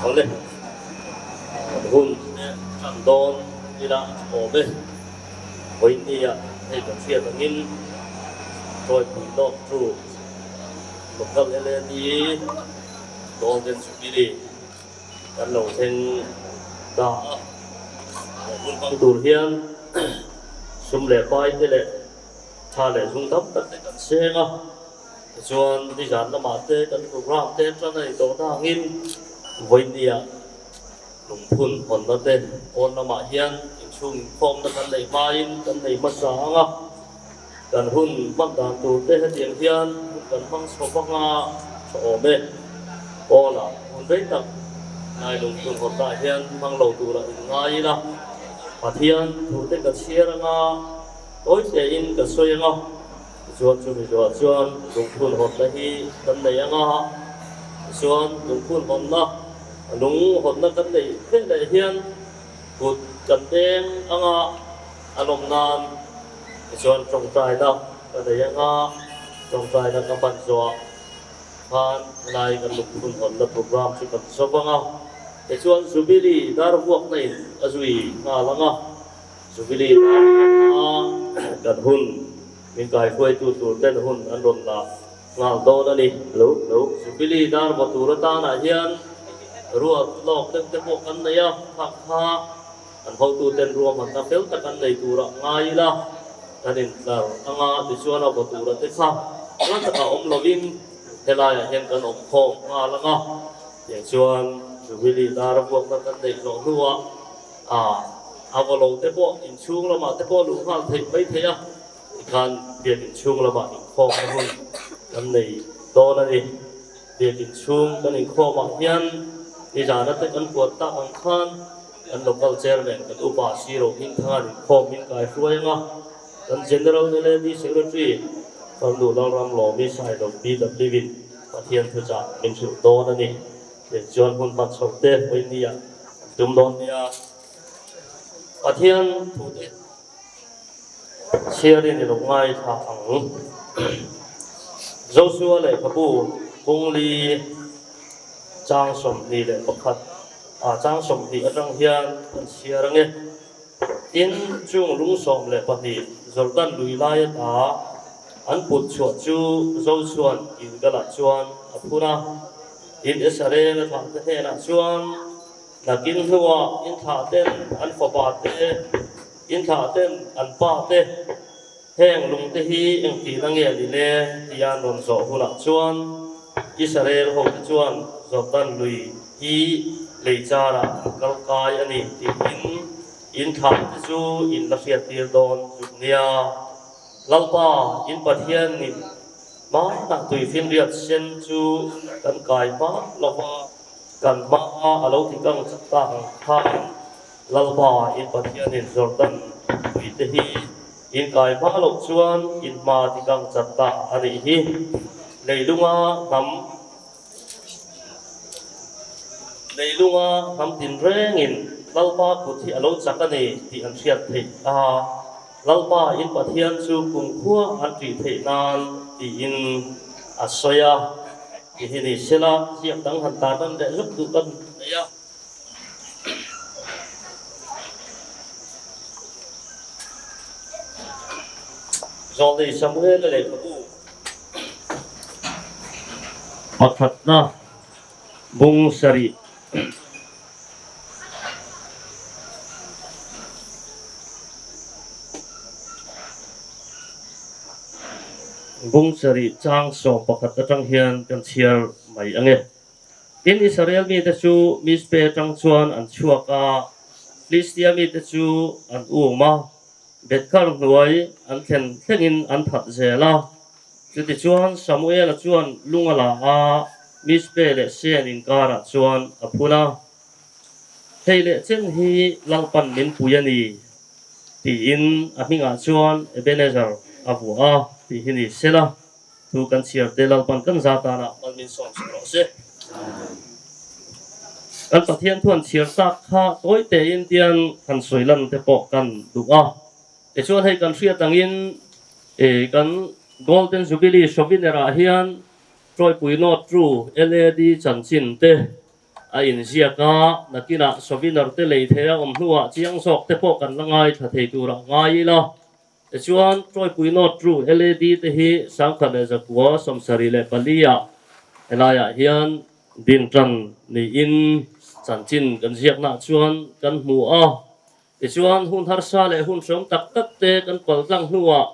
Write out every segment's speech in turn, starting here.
Awle, hun te tan dawn ila awm e. Vawinia hei kan hriat angin Tawipui North True Local LAD Golden Jubilee kan lo thleng ta a. He hun hmang tur hian sum leh pai te leh tha leh zung tam tak te kan seng a. Tichuan nizan lamah te kan program te tan a ni tawh na angin vawinia lungphun hawnna te pawn lamah hian inchhung inkhawmna kan neih hmain kan nei hmasa ang a, kan hun hman dan tur te hetiang hian hun kan hmang chho vang a tha awm e. Pawnah hun rei tak nai lungphun hawnnaah hian hmang lo tura inngai ila, Pathian thu te ka chhiar anga tawi tein ka sawi anga, Tichuan chumi zuah chuan lungphun hawnna hi kan nei ang a, tichuan lungphun hawnna, lung hawnna kan neih vek leh hian kut kan beng ang a, a lawm nan tichuan tawngtaina ka nei ang a, tawngtaina ka hman zuah khan helai kan lungphun hawnna program chu kan zawm ang a, tichuan Jubilee dar vuakna in a zui nghal ang a. Jubilee a kan hun min kaihruaitu tur ten hun an rawn la nghal dawn a ni. Lo lo. Jubilee dar vaw tur atanah hian ruat lawk deuh te pawh kan nei a, phak kha kan hotu ten ruahmanna fel tak an nei turah ngai ila kan intlar anga tichuan a vaw tura te kha hla takah awm lovin helaiah hian kan awm khawm nghal anga tiang chuan Jubilee dar a vuakna kan neih hlawh hnuah A, a vaw lo te pawh inchhung lamah te pawh luh nghal theih mai thei a, tikhan biak inchhung lamah inkhawmna hun kan nei dawn a ni. Biak inchhung kan inkhawmah hian nizana te kan kuat tak ang khan kan local chairman kan upa Siro Hmingthanga'n inkhawm min kai hruai ang a, kan General LAD Secretary Farnu Lalramlawmi Sailo BW-in Pathian thuchah min hrilh dawn a ni. Tichuan hun hman chho te Vawinia an tum dawn nia. Pathian thute chhiarin i lo ngaithla ang. Joshua lehkhabu Kungli chang 21 ah chang 20 atang hian kan chhiar ange. Tin, chung lung 12 Jordan lui lai ata an put chhuah chu Josua'n Gilgalah chuan a phun a. Tin, Israel a thlahte hnenah chuan, Nakin hnuah in thlahten an fapa te, in thlahten an pa te, heng lungte hi engtin a nge ni le? tia an rawn zawh hunah chuan Israel hote chuan Jordan lui hi lei charah an kal kai a ni tiin in thlahte chu in la hriattir dawn zuk nia. Lalpa, in Pathian nih Hmanah tuifinriat sen chu kan kai hma lo va, kan hmaa a lo ti kang chak tak ang khan Lalpa in Pathianin Jordan tuite hi in kai hma loh chuan in hma ti kang chat ta a nih hi. Leilunga hnam Leilunga hnam tinrengin Lalpa kut hi a lo chak a ni tih an hriat theih a. Lalpa in Pathian chu kumkhua an ṭih theih nan tiin a sawi a, ti hi ni sela ziak dang han tar nan leh zuk duh kan nei a. Zawlnei Samuela lehkhabu pakhatna bung sarih. Bung sarih chang 11 atang hian kan chhiar mai ang e. Tin, Israel mite chu Mizpe atang chuan an chhuak a, Filistia mite chu an um a, Bethkar hnuai an thlen thlengin an that zel a. Chutichuan Samuela chuan lung a la a, Mizpe leh Sen inkarah chuan a phun a. Hei leh chen hi Lalpan min pui a ni, tiin a hmingah chuan Ebenezer a vuah a, tih hi ni sela, thu kan chhiar te Lalpan kan za tanah mal min sawm sak rawh se. Kan Pathian thuan chhiar tak kha tawi tein tian han sawi lan te pawh kan duh a. Tichuan hei kan hriat angin kan Golden Jubilee Souvenir ah hian Tawipui North True LAD chanchin te a inziak a, nakinah souvenir te lei thei a awm hnuah chiang zawk te pawh kan la ngaithla thei turah ngai ila. Tichuan, Tawipui North Ru LAD te hi 1974 ah helaiah hian din tan niin chanchin kan ziaknaah chuan kan hmu a. Tichuan, hun harsa leh hun hreawm tak tak te kan pal tlang hnuah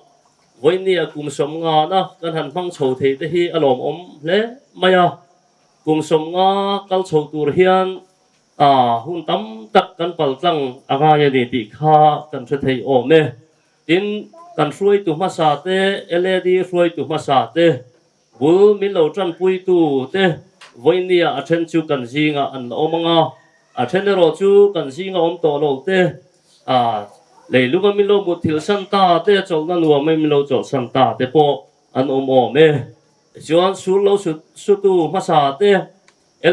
vawinia kum 50na kan han hmang chho thei te hi a lawmawm hle mai a. Kum 50 kal chho tur hian A hun tam tak kan pal tlang a ngai a ni tih kha kan hre thei awm e. Tin, kan hruaitu hmasa te, LAD hruaitu hmasa te, bul min lo tanpuitu te vawinia a then chu kan zingah an la awm ang a, a then erawh chu kan zinga awm tawh lo te, a leilunga min lo mut thilh san ta te, chawlhna nuama min lo chawlhsan ta te pawh an awm awm e. Tichuan, sul lo sutu hmasa te,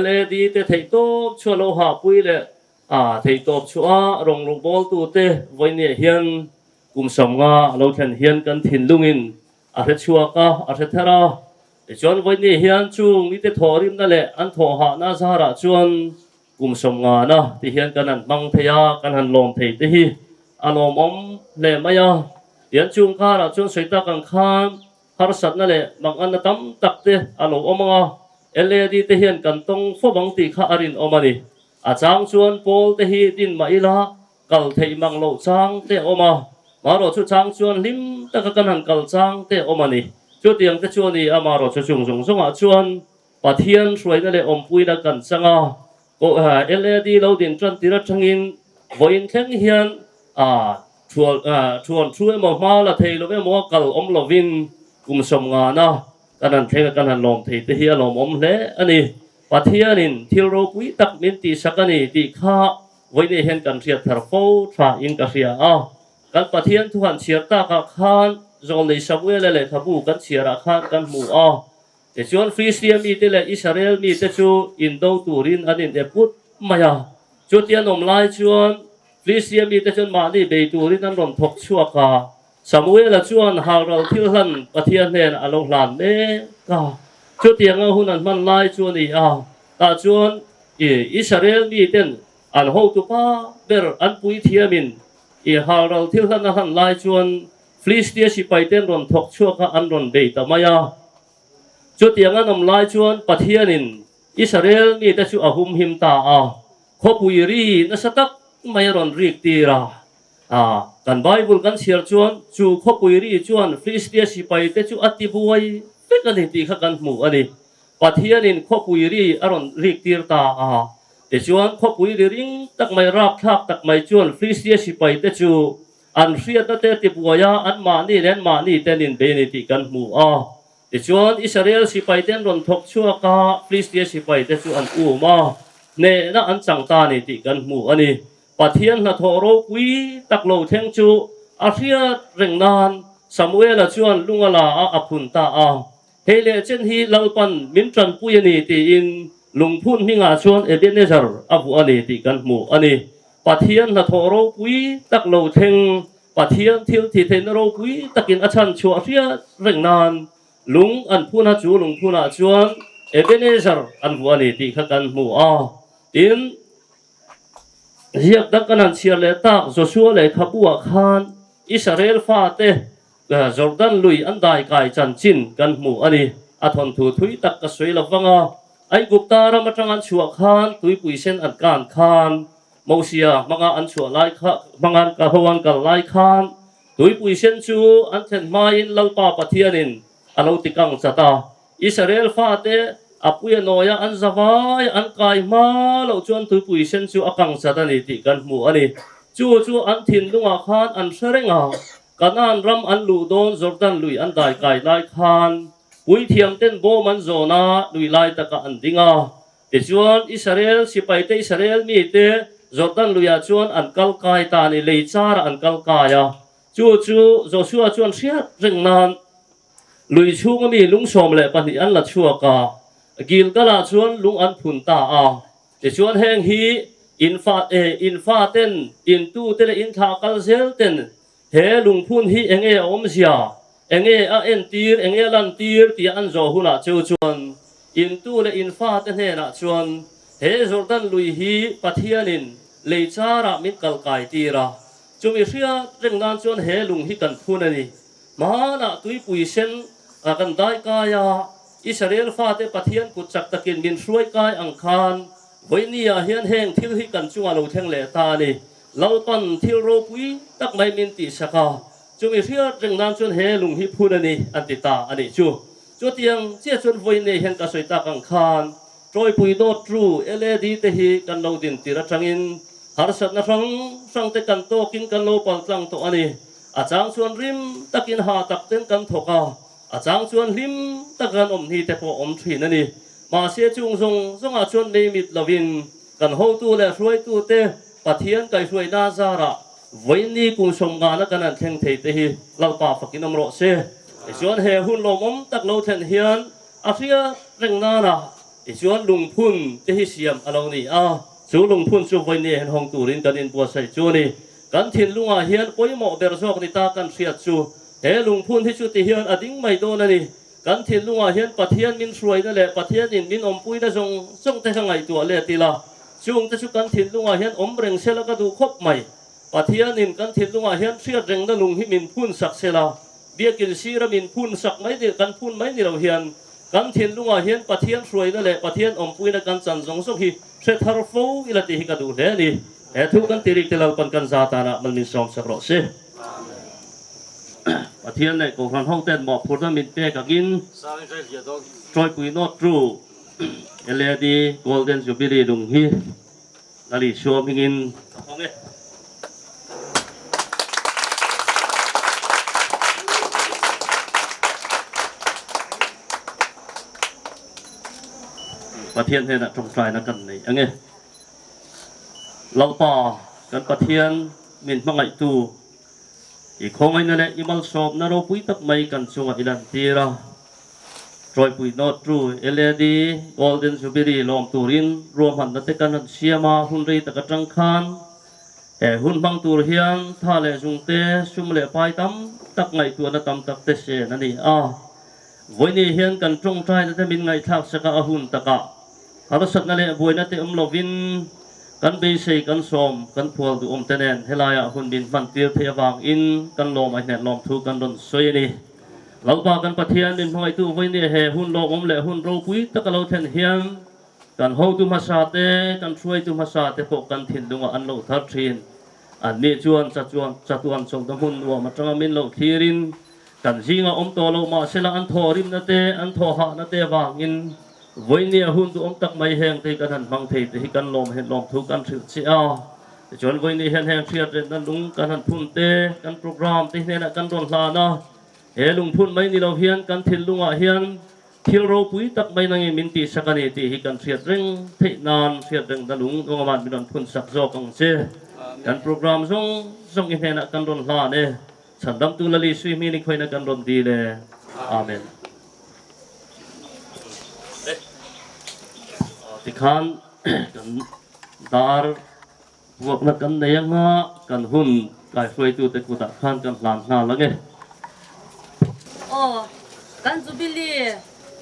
LAD te theihtawp chhuah lo hahpui leh a theihtawp chhuah a rawn luh bawltu te vawinia hian kum 50 a lo thlen hian kan thinlungin a hre chhuak a, a hre ther a. Tichuan vawinia hian chung mite thawhrimna leh an thawhhahna zarah chuan kum 50na ti hian kan han hmang thei a, kan han lawm thei te hi a lawmawm hle mai a. Tian chung karah chuan sawi tak ang khan Harsatna leh manganna tam tak te a lo awm ang a, LAD te hian kan tawng fo bang tih kha a rinawm a ni. A chang chuan pawl te hi din mah ila kal theih mang loh chang te a awm a, marawh chu chang chuan hlim taka kan han kal chang te a awm a ni. Chutiang te chu a ni a, marawh chu chung zawng zawngah chuan Pathian hruaina leh awmpuina kan chang a, LAD lo din tan tir atangin vawiin thleng hian thuan thu emaw hma la thei lo emaw a kal awm lovin kum 50na kan han thleng a, kan han lawm thei te hi a lawmawm hle a ni. Pathianin thil ropui tak min tihsak a ni tih kha vawiin hian kan hriat thar fo tha in ka hria a. Kan Pathian thu han chhiar takah khan Zawlnei Samuela lehkhabu kan chhiarah khan kan hmu a. Tichuan Filistia mite leh Israel mite chu indo turin an inep ut mai a. Chuti an awm lai chuan Filistia mite chuan mahni bei turin an rawn thawk chhuak a. Samuela chuan halral thil hlan Pathian hnenah a lo hlan mek a. Chutianga hun an hman lai chu a ni a. Tah chuan Israel miten an hotupa ber an puithiamin i halral thil hlan a hlan lai chuan Filistia sipaiten rawn thawk chhuak a, an rawn bei ta mai a. Chutiang an awm lai chuan Pathianin Israel mite chu a humhim ta a, khawpui ri nasa tak mai a rawn rik tir a. A, kan Bible kan chhiar chuan chu khawpui ri chuan Filistia sipaite chu a tibuai vek a ni tih kha kan hmu a ni. Pathianin khawpui ri a rawn rik tir ta a. Tichuan khawpui ri ring tak mai, rapthlak tak mai chuan Filistia sipaite chu An hriatna te tibuai a, anmahni leh anmahni ten inbei a ni tih kan hmu a. Tichuan, Israel sipaite an rawn thawk chhuak a, Filistia sipaite chu an um a, hnehna an chang ta a ni tih kan hmu a ni. Pathian hnathawh ropui tak lo thleng chu a hriat reng nan Samuela chuan lung a la a, a phun ta a. Hei leh chen hi Lalpan min tanpui a ni tiin lungphun hmingah chuan Ebenezer a vuah a ni tih kan hmu a ni. Pathian hnathawh ropui tak lo thleng, Pathian thil thi theihna ropui takin a chhan chhuah hriat reng nan lung an phun a, chu lungphunah chuan Ebenezer an vuah a ni tih kha kan hmu a. Tin, ziak dang kan han chhiar leh tak Joshua lehkhabu-ah khan Israel fate Jordan lui an dai kai chanchin kan hmu a ni. A thawnthu thui tak ka sawi lo vang a, Aigupta ram atang an chhuah khan tuipui sen an kan khan Mosia hmanga an chhuah lai kha hmanga ka ho an kal lai khan tuipui sen chu an thlen hmain Lalpa Pathianin a lo ti kang chat a. Israel fate a puia nawia an zavai an kai hma loh chuan tuipui sen chu a kang chat a ni tih kan hmu a ni. Chu chu an thinlungah khan an hre reng a. Kanaan ram an luh dawn Jordan lui an dai kai lai khan puithiam ten bawm an zawn a, lui lai takah an ding a. Tichuan, Israel sipaite Israel mite Jordan luiah chuan an kal kai ta a ni, lei charah an kal kai a. Chu chu Joshua chuan hriat reng nan lui chhunga mi lung 12 an la chhuak a, Gilgal-ah chuan lung an phun ta a. Tichuan heng hi in fa eh in fa ten, in tu te leh in thlah kal zel ten he lungphun hi enge a awmzia, enge a entir, enge a lantir tia an zawh hunah cheu chuan in tu leh in fa te hnenah chuan He Jordan lui hi Pathianin lei charah min kal kai tir a, chumi hriat reng nan chuan he lung hi kan phun a ni. Hmanah tuipui sen a kan dai kai a, Israel fate Pathian kut chak takin min hruai kai ang khan vawinia hian heng thil hi kan chungah lo thleng leh ta a ni. Lalpan thil ropui tak mai min tihsak a, chumi hriat reng nan chuan he lung hi phun a ni an ti ta a nih chu. Chutiang chiah chuan vawiin hian ka sawi tak ang khan Tawipui dawt ru LAD te hi kan lo din tir atangin harsatna hrang hrang te kan tawkin kan lo pal tlang tawh a ni. A chang chuan rim takin ha tak ten kan thawk a, a chang chuan hlim taka kan awm hni te pawh awm thin a ni. Mahse chung zawng zawngah chuan mei mit lovin kan hotu leh hruaitu te Pathian kaihhruaina zarah vawiinni kum sawmngana kan han thleng thei te hi Lalpa fakin awm rawh se. Tichuan he hun lawmawm tak lo thlen hian A hriat reng nana tichuan lungphun te hi siam a lo ni a, chu lungphun chu vawiin hian hawng turin kan inbuatsaih chu a ni. Kan thinlungah hian pawimawh ber zawk ni ta kan hriat chu he lungphun hi chuti hian a ding mai dawn a ni. Kan thinlungah hian Pathian min hruaina leh Pathianin min awmpuina zawng zawng te kha ngaihtuah let ila, chung te chu kan thinlungah hian awm reng sela ka duh khawp mai. Pathianin kan thinlungah hian hriat rengna lung hi min phun sak sela, Biakin sira min phun sak mai ni, kan phun mai ni lo hian kan thinlungah hian Pathian hruaina leh Pathian awmpuina kan chan zawng zawng hi hre thar fo ila tih hi ka duh hle a ni. He thu kan ti rik te lo pawn kan za tanah mal min sawm sak rawh se. Pathian leh Kohhran ho ten mawhphurhna min pek angin Tawipui North Ru LAD Golden Jubilee lung hi Lali Suam hmingin ka hawng e. Pathian hnenah tawngtaina kan nei ang e. Lalpa, kan Pathian min hmangaihtu, i khawngaihna leh i malsawmna ropui tak mai kan chungah i lantir a. Tawipui North True LAD Golden Jubilee lawm turin ruahmanna te kan han siam a, hun rei tak atang khan he hun hmang tur hian tha leh zung te, sum leh pai tam tak ngaihtuahna tam tak te sen a ni a. Vawiini hian kan tawngtaina te min ngaihthlak sak a, a hun takah harsatna leh buaina te awm lovin kan beisei kan sawm kan phual duhawm te nen helaiah hun min hman tir theih avangin kan lawm a hnen lawmthu kan rawn sawi a ni. Lalpa kan Pathian min hmangaihtu vawinia he hun lawmawm leh hun ropui tak a lo thlen hian kan hotu hmasa te, kan hruaitu hmasa te pawh kan thinlungah an lo thar thin. Anni chuan chatuan chatuan chawlhna hmun nuam atanga min lo thlirin kan zingah awm tawh lo mahsela an thawhrimna te, an thawhhahna te avangin vawinia hun duhawm tak mai heng te hi kan han hmang thei te hi kan lawm hen lawmthu kan hrilh che a. Tichuan vawiini hian heng hriatrenna lung kan han phun te, kan program te hnenah kan rawn hlan a, he lungphun mai ni lo hian kan thinlungah hian thil ropui tak mai nangin min tihsak a ni tih hi kan hriat reng theih nan hriatrengna lung Nungaman min rawn phun sak zawk ang che. Kan program zawng zawng i hnenah kan rawn hlan e. Chhandamtu Lali Suihmi ni khawina kan rawn dil e. Amen. Tikhan kan dar vuakna kan nei anga kan hun kaihruaitute kutah khan kan hlan nghal ang e. Aw, kan Jubilee,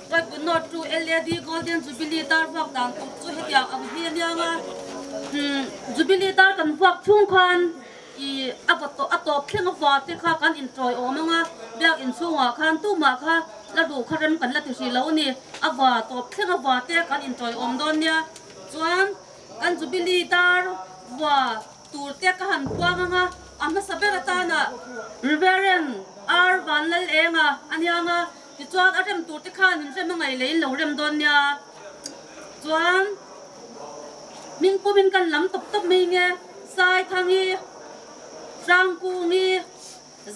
What would not do LAD Golden Jubilee dar vuak dan tur chu hetiang ang hi a niang a. Jubilee dar kan vuak chhung khan i a va tawh a tawp thleng a va te kha kan intawi awm ang a, biak inchhungah khan tumah kha la duh kha rem kan la ti hrih lo a ni. A va tawp thleng a va te kan intawi awm dawn nia. Chuan kan Jubilee dar vua tur te ka han puang ang a, a hmasa ber atana Reverend R Vanlalenga a niang a, tichuan a rem tur te khan in rem a ngaih leh in lo rem dawn nia. Chuan hming pumin kan lam tawp tawp mai nge, Saithangi, Hrangkungi,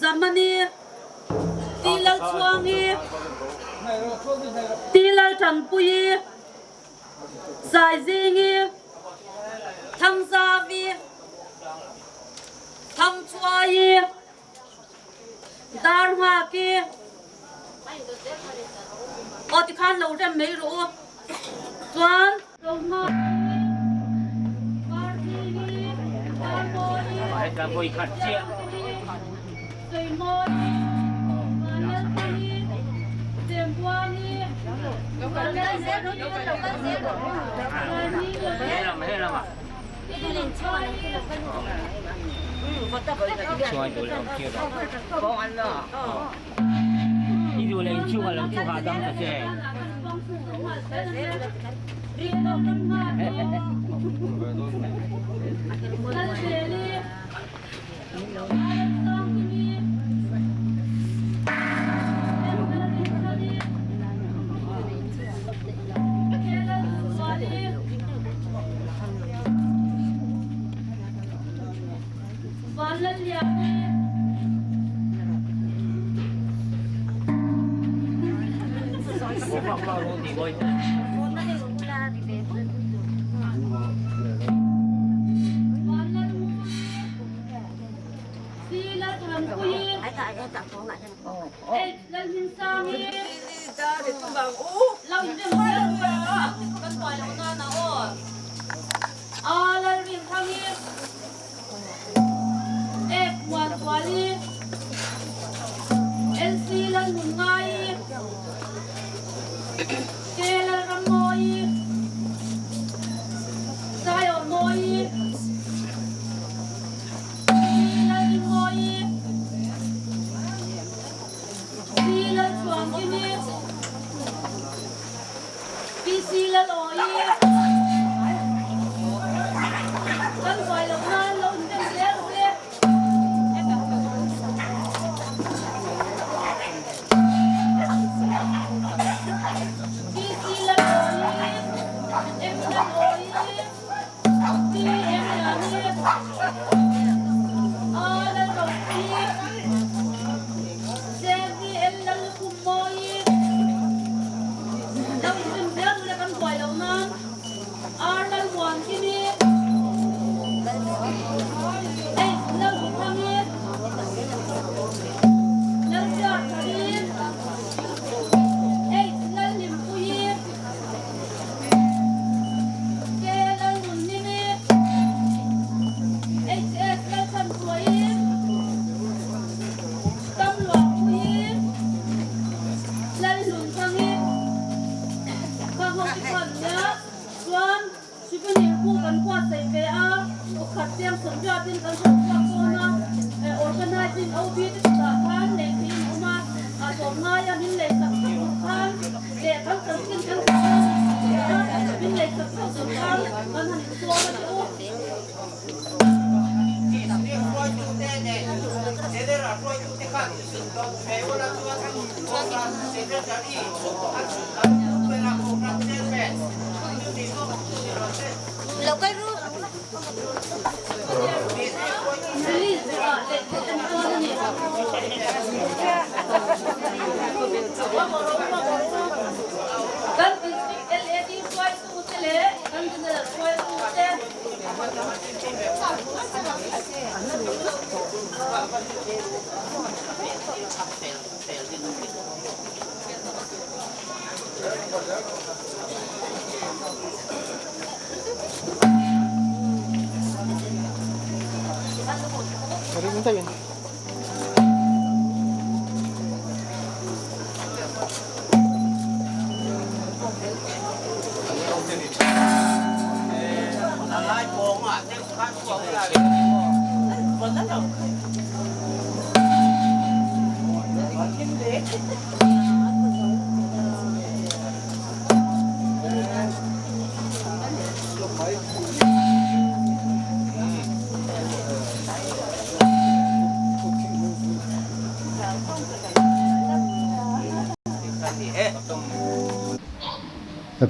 Zamani, Tilalchhuangi, Tilaltanpuii, Zaizingi, Thangzavi, Thangchuaii, Darnghaki, Aw tikhan lo rem mai rawh u. Chuan.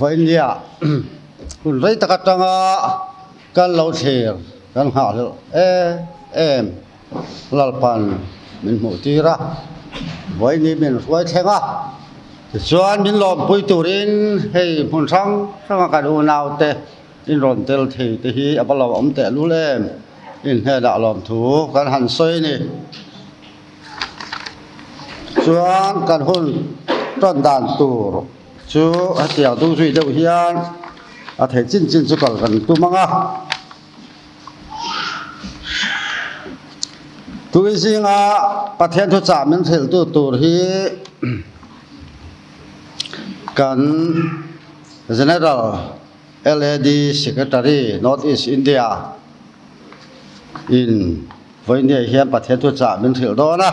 Vawinia hun rei tak atanga kan lo thlir kan nghahhlelh em em Lalpan min hmuh tir a, vawiini min hruai thleng a, tichuan min lawmpui turin hei hmun hrang hranga kan unaute in rawn tel thei te hi a va lo awm tehlul em, inhnenah lawmthu kan han sawi a ni. Chuan kan hun tawn dan tur chu hetiang dung zui deuh hian a theih chin chin chu kal kan tum ang a. Tui zinga Pathian thuchah min hrilhtu tur hi. Kan General LAD Secretary North East India in vawinia hian Pathian thuchah min hrilh dawn a,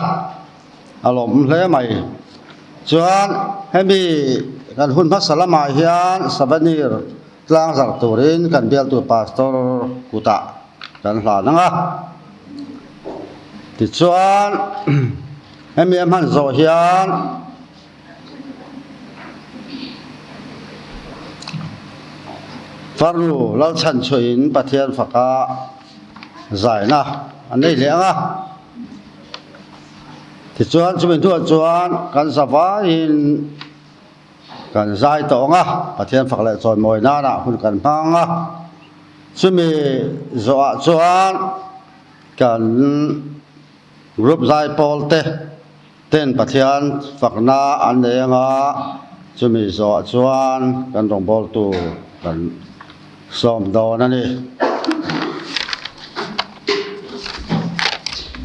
a lawmawm hle mai. Chuan hemi kan hun hmasa lamah hian souvenir tlang zarh turin kan bialtu Pastor kutah kan hlan ang a. Tichuan hemi a hman zawh hian. Farnu Lalchhan chhuahin Pathian faka zaina a nei leh ang a. Tichuan chumi hnuah chuan kan zavaiin kan zai tawh ang a, Pathian fak leh chawimawi nana hun kan hmang ang a. Chumi zawhah chuan kan group zaipawl te Ten Pathian fakna an nei anga chumi zawhah chuan kan rawngbawltu kan sawm dawn a ni.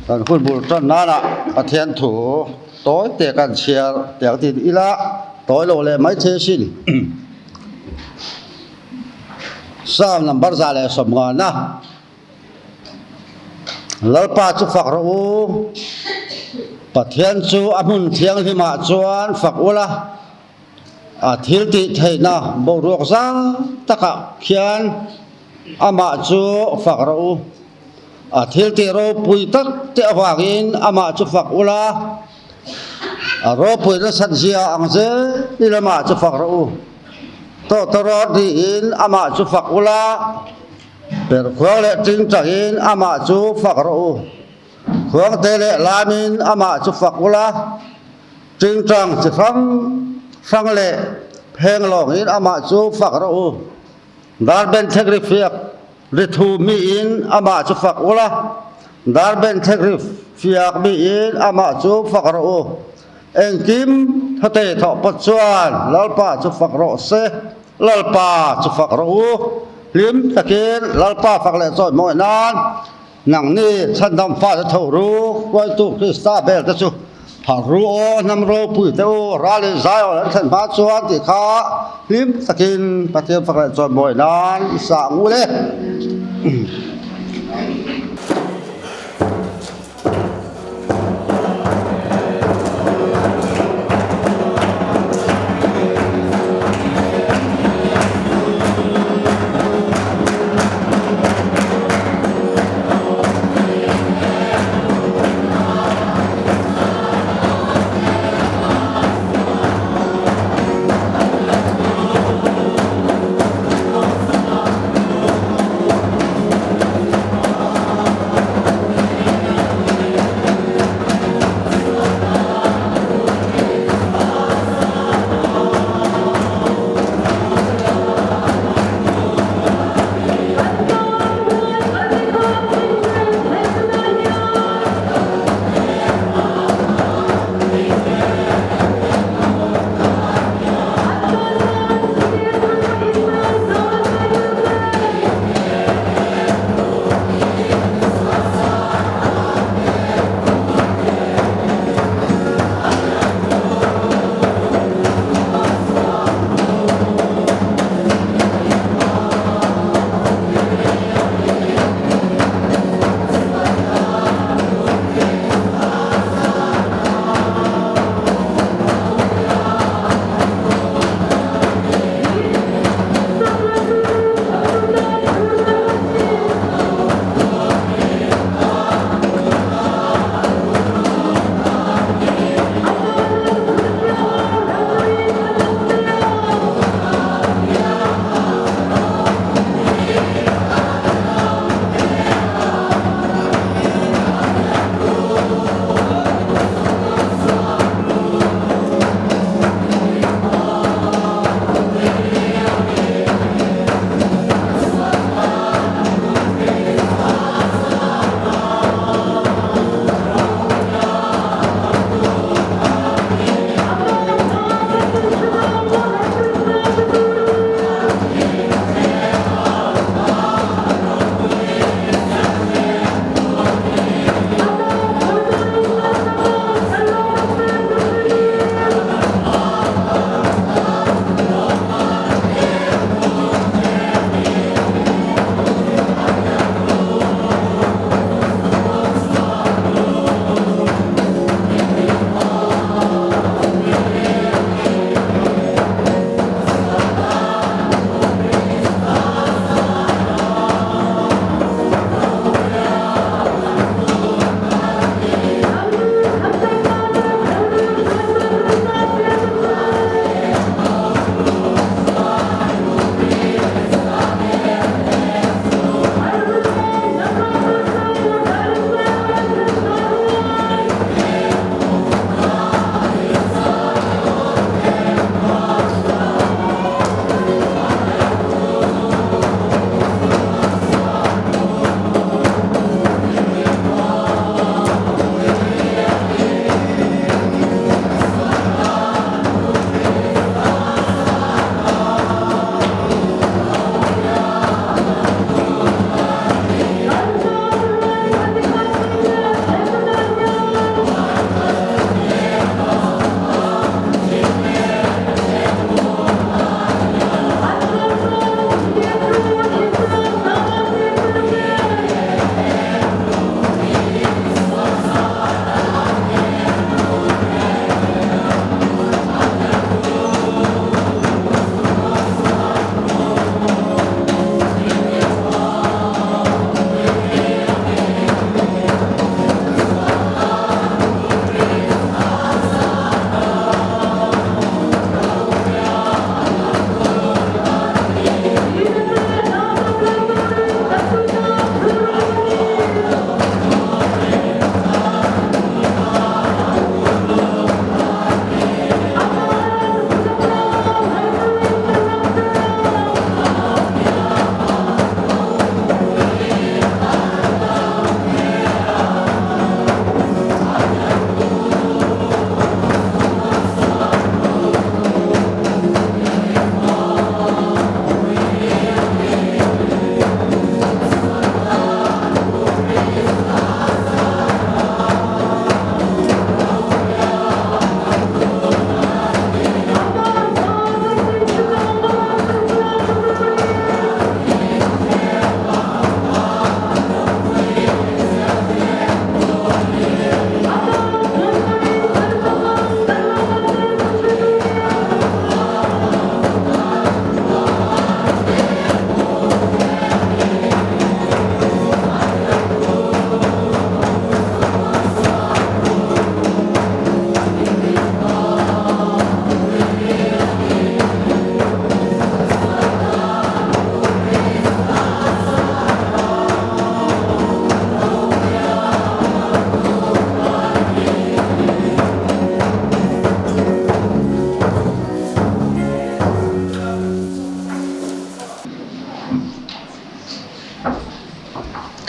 Kan hun bul tan nanah Pathian thu tawi te kan chhiar tiang tin ila tawi lo leh mai thei asin. Psalm number 150 na. Lalpa chu fak rawh u. Pathian chu a hmun thianghlimah chuan fak ula, a thil tih theihna boruak zau takah khian amah chu fak rawh u. A thil tih ropui tak te avangin amah chu fak ula, a ropui nasat zia ang zelin amah chu fak rawh u. Tawtawrawt niin amah chu fak ula. Perkhuang leh tingtangin amah chu fak rawh u. Khuangte leh lamin amah chu fak ula, tingtang chi hrang hrang leh pheng lawngin amah chu fak rawh u. Darben thlek ri fiak ri thu miin amah chu fak ula, darben thlek ri fiak miin amah chu fak rawh u. Engkim thate thawh pawt chuan Lalpa chu fak rawh se. Lalpa chu fak rawh u, hlim takin Lalpa fak leh chawi mawi nan nangni chhandam fate tho ru, Hruaitu Krista bel te chu phar ru aw, hnam ropui te u, ral in zai aw an thlen hma chuan tih kha hlim takin Pathian fak leh chawi mawi nan i sah ang u le.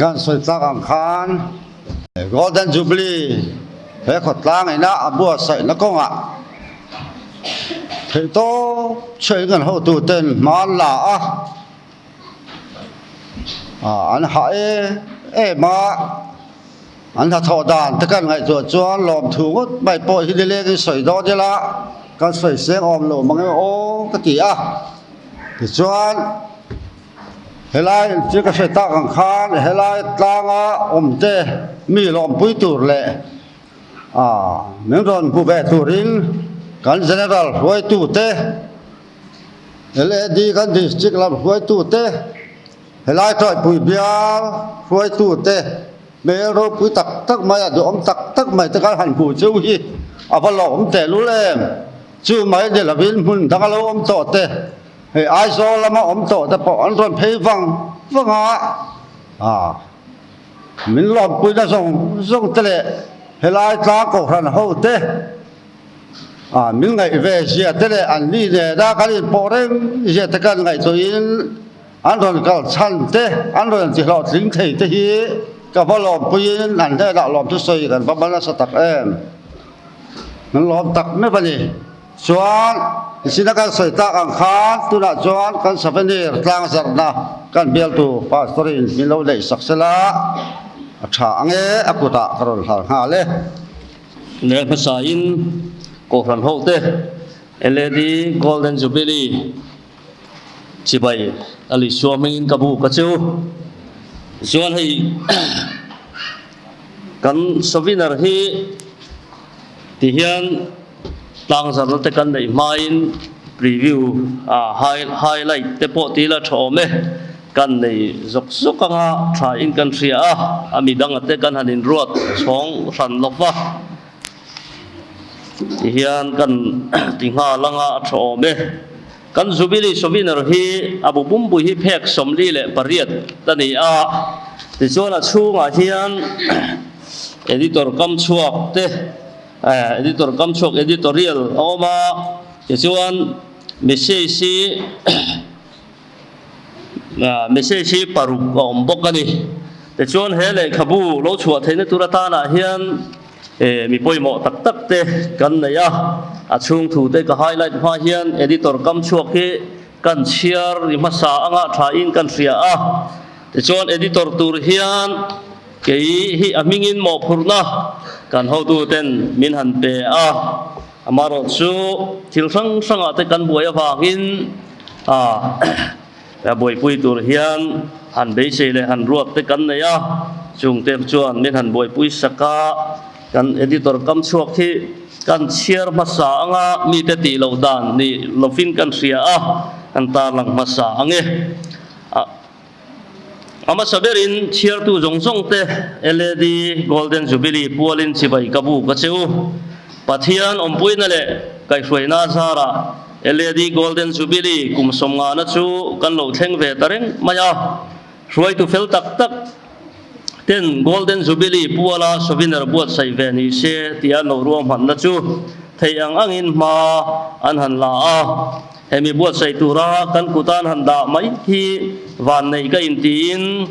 Kan sawi tlak ang khan Golden Jubilee he khawtlang ina a buatsaihna kawngah theihtawp chhuahin kan hotuten hma an la a, an hah em em a, an hnathawh dan te kan ngaihtuah chuan lawmthu ngawt mai pawh hi nilengin sawi dawn ila kan sawi seng awm lo mang em aw ka ti a, tichuan. Helai chu ka hre tak ang khan helai tlanga awmte mi lawmpui tur leh ah min rawn hmu ve turin kan general hruaitute LAD kan district lam hruaitute helai tawihpui bial hruaitute hmel ropui tak tak mai a duhawm tak tak mai te kan han hmu chu hi a va lawm tehlul em chu mai ni lovin hmun dang a lo awm tawh te. Hei Aizawl lama awm tawh te pawh an rawn phei vang vang a, ah min lawmpuina zawng zawng te leh helai tlang kohhran ho te ah min ngaih ve zia te leh an ni nena kan inpawh reng zia te kan ngaihtuahin an rawn kal chhan te an rawn intihlawhtling thei te hi ka va lawmpuiin an hnenah lawmthusawi kan va hma nasa tak em, min lawm tak meuh a ni. Chuan, Isina kan sawi tak ang khan tunah chuan kan souvenir tlang zarhna kan bialtu Pastor-in min lo neih sak sela a tha ang e, a kutah ka rawn hlar nghal e. Leh hmasain Kohhran hote LAD Golden Jubilee chibai a lui suam hmingin ka buk a chu. Chuan hei kan souvenir hi tihian Tlangzarna te kan neih hmain preview ah highlight te pawh tila tha awm e, kan nei zawk zawk anga tha in kan hria a, a midanga te kan han inruat chhawng hran lo va, tihian kan ti nghal anga a tha awm e. Kan Jubilee Souvenir hi a bu pumpui hi phek 48 a ni a, tichuan a chhungah hian editor kam chhuak te, Editor kam chhuak editorial a awm a, tichuan message hi message hi paruk a awm bawk a ni. Tichuan he lehkhabu lo chhuah theihna tur atanah hian mi pawimawh tak tak te kan nei a, a chhung thu te ka highlight hma hian editor kam chhuak hi kan chhiar ri hmasa anga thain kan hria a, tichuan editor tur hian Kei hi a hmingin mawhphurhna kan hotuten min han pe a, amarawh chu thil hrang hrangah te kan buai avangin a buaipui tur hian han beisei leh han ruat te kan nei a, chungte chuan min han buaipui sak a, kan editor kam chhuak hi kan chhiar hmasa anga mite tih loh dan ni lovin kan hria a, kan tarlang hmasa ang e. A hmasa berin chhiartu zawng zawng te LAD Golden Jubilee pualin chibai ka buk a che u. Pathian awmpuina leh kaihhruaina zarah LAD Golden Jubilee kum sawmngana chu kan lo thleng ve ta reng mai a. Hruaitu fel tak tak ten Golden Jubilee puala souvenir buatsaih ve ni se tia lo ruahmanna chu theih ang angin hma an han la a. Hemi buatsaih tura kan kutan han dah mai hi vanneih ka intiin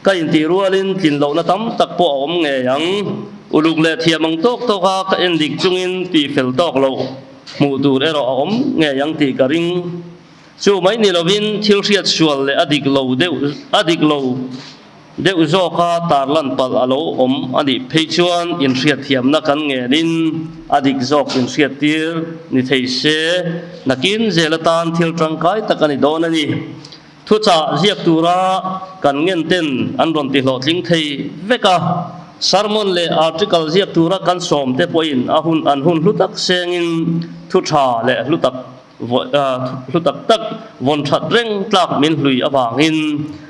ka intih rualin tlin lohna tam tak pawh a awm ngei ang. Uluk leh thiam ang tawk tawka ka en dik chungin tih fel tawk loh hmuh tur erawh a awm ngei ang tih ka ring. Chu mai ni lovin thil hriat sual leh a dik lo deuh a dik lo. Deuh zawka tarlan palh a lo awm a nih phei chuan inhriatthiamna kan ngenin a dik zawk inhriattir ni thei se, nakin zel atan thil tangkai tak a ni dawn a ni. Thuchah ziak tura kan ngen ten an rawn ti hlawhtling thei vek a, sermon leh article ziak tura kan sawm te pawhin a hun an hun hlu tak sengin thu tha leh hlu tak Hlu tak tak vawn that reng tlak min hlui avangin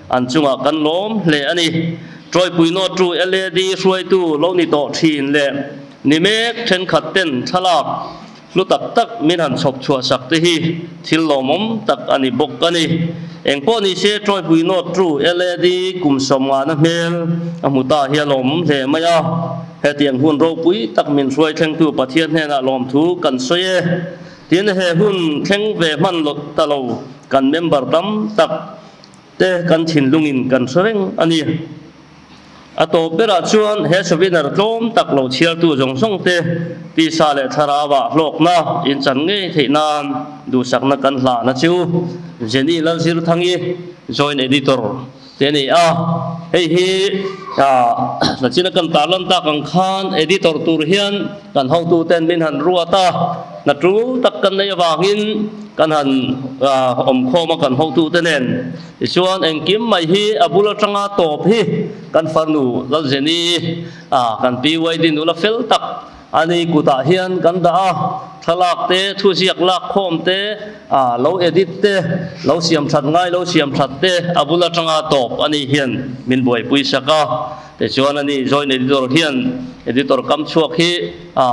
an chungah kan lawm hle a ni. Tawipui nawttu LAD hruaitu lo ni tawh thin leh ni mek thenkhat ten thlalak hlu tak tak min han chhawp chhuah sak te hi thil lawmawm tak a ni bawk a ni. Engpawh ni se Tawipui nawttu LAD kum sawmngana hmel a hmu ta hi a lawmawm hle mai a. Hetiang hun ropui tak min hruai thlengtu Pathian hnenah lawmthu kan sawi e. Tin, he hun thleng ve hman lo ta lo kan member tam tak te kan thinlungin kan hre reng a ni. A tawp berah chuan he souvenir tlawm tak lo chhiartu zawng zawng te tisa leh thlarauah hlawkna inchan ngei theih nan duhsakna kan hlahna chu Jenny Lalzirthangi, Joint Editor, te a ni a. Hei hi nachina kan tarlan tak ang khan Editor tur hian kan hotuten min han ruat a, hna tul tak kan neih avangin kan han awmkhawm a kan hotute nen. Tichuan engkim mai hi a bul atanga tawp hi kan farnu Lalzeni a kan PYD nula fel tak a ni kutah hian kan dah a, thlalak te, thuziak lak khawm te, a lo edit te, lo siam that ngai lo siam that te a bul atanga tawp a ni hian min buaipui sak a. Tichuan a ni joint editor hian editor kam chhuak hi a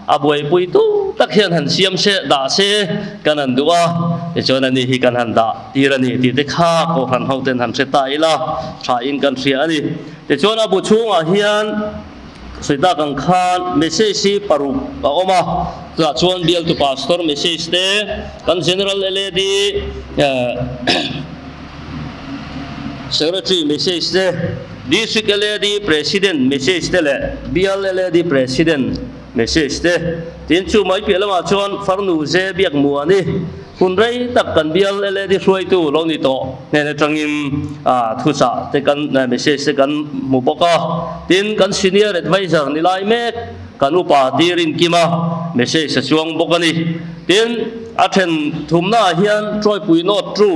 a buaipui tu tak hian han siam se dah se kan han duh a, tichuan a ni hi kan han dah tir a ni tih te kha kohhran ho ten han hre ta ila tha in kan hria a ni. Tichuan a bu chhungah hian sawi tak ang khan message hi paruk a awm a, chutah chuan bialtu pastor message te kan general LAD Secretary message te, District LAD President message te leh Bial LAD President message te. Tin, chu mai piah lamah chuan Farnu Ze Biakmuani hun rei tak kan Bial LAD hruaitu lo ni tawh hnen atangin thuchah te kan message te kan hmu bawk a. Tin, kan Senior Adviser ni lai mek kan upa tir inkima message a chuang bawk a ni. Tin, a then thumnaah hian Trawipui Note tu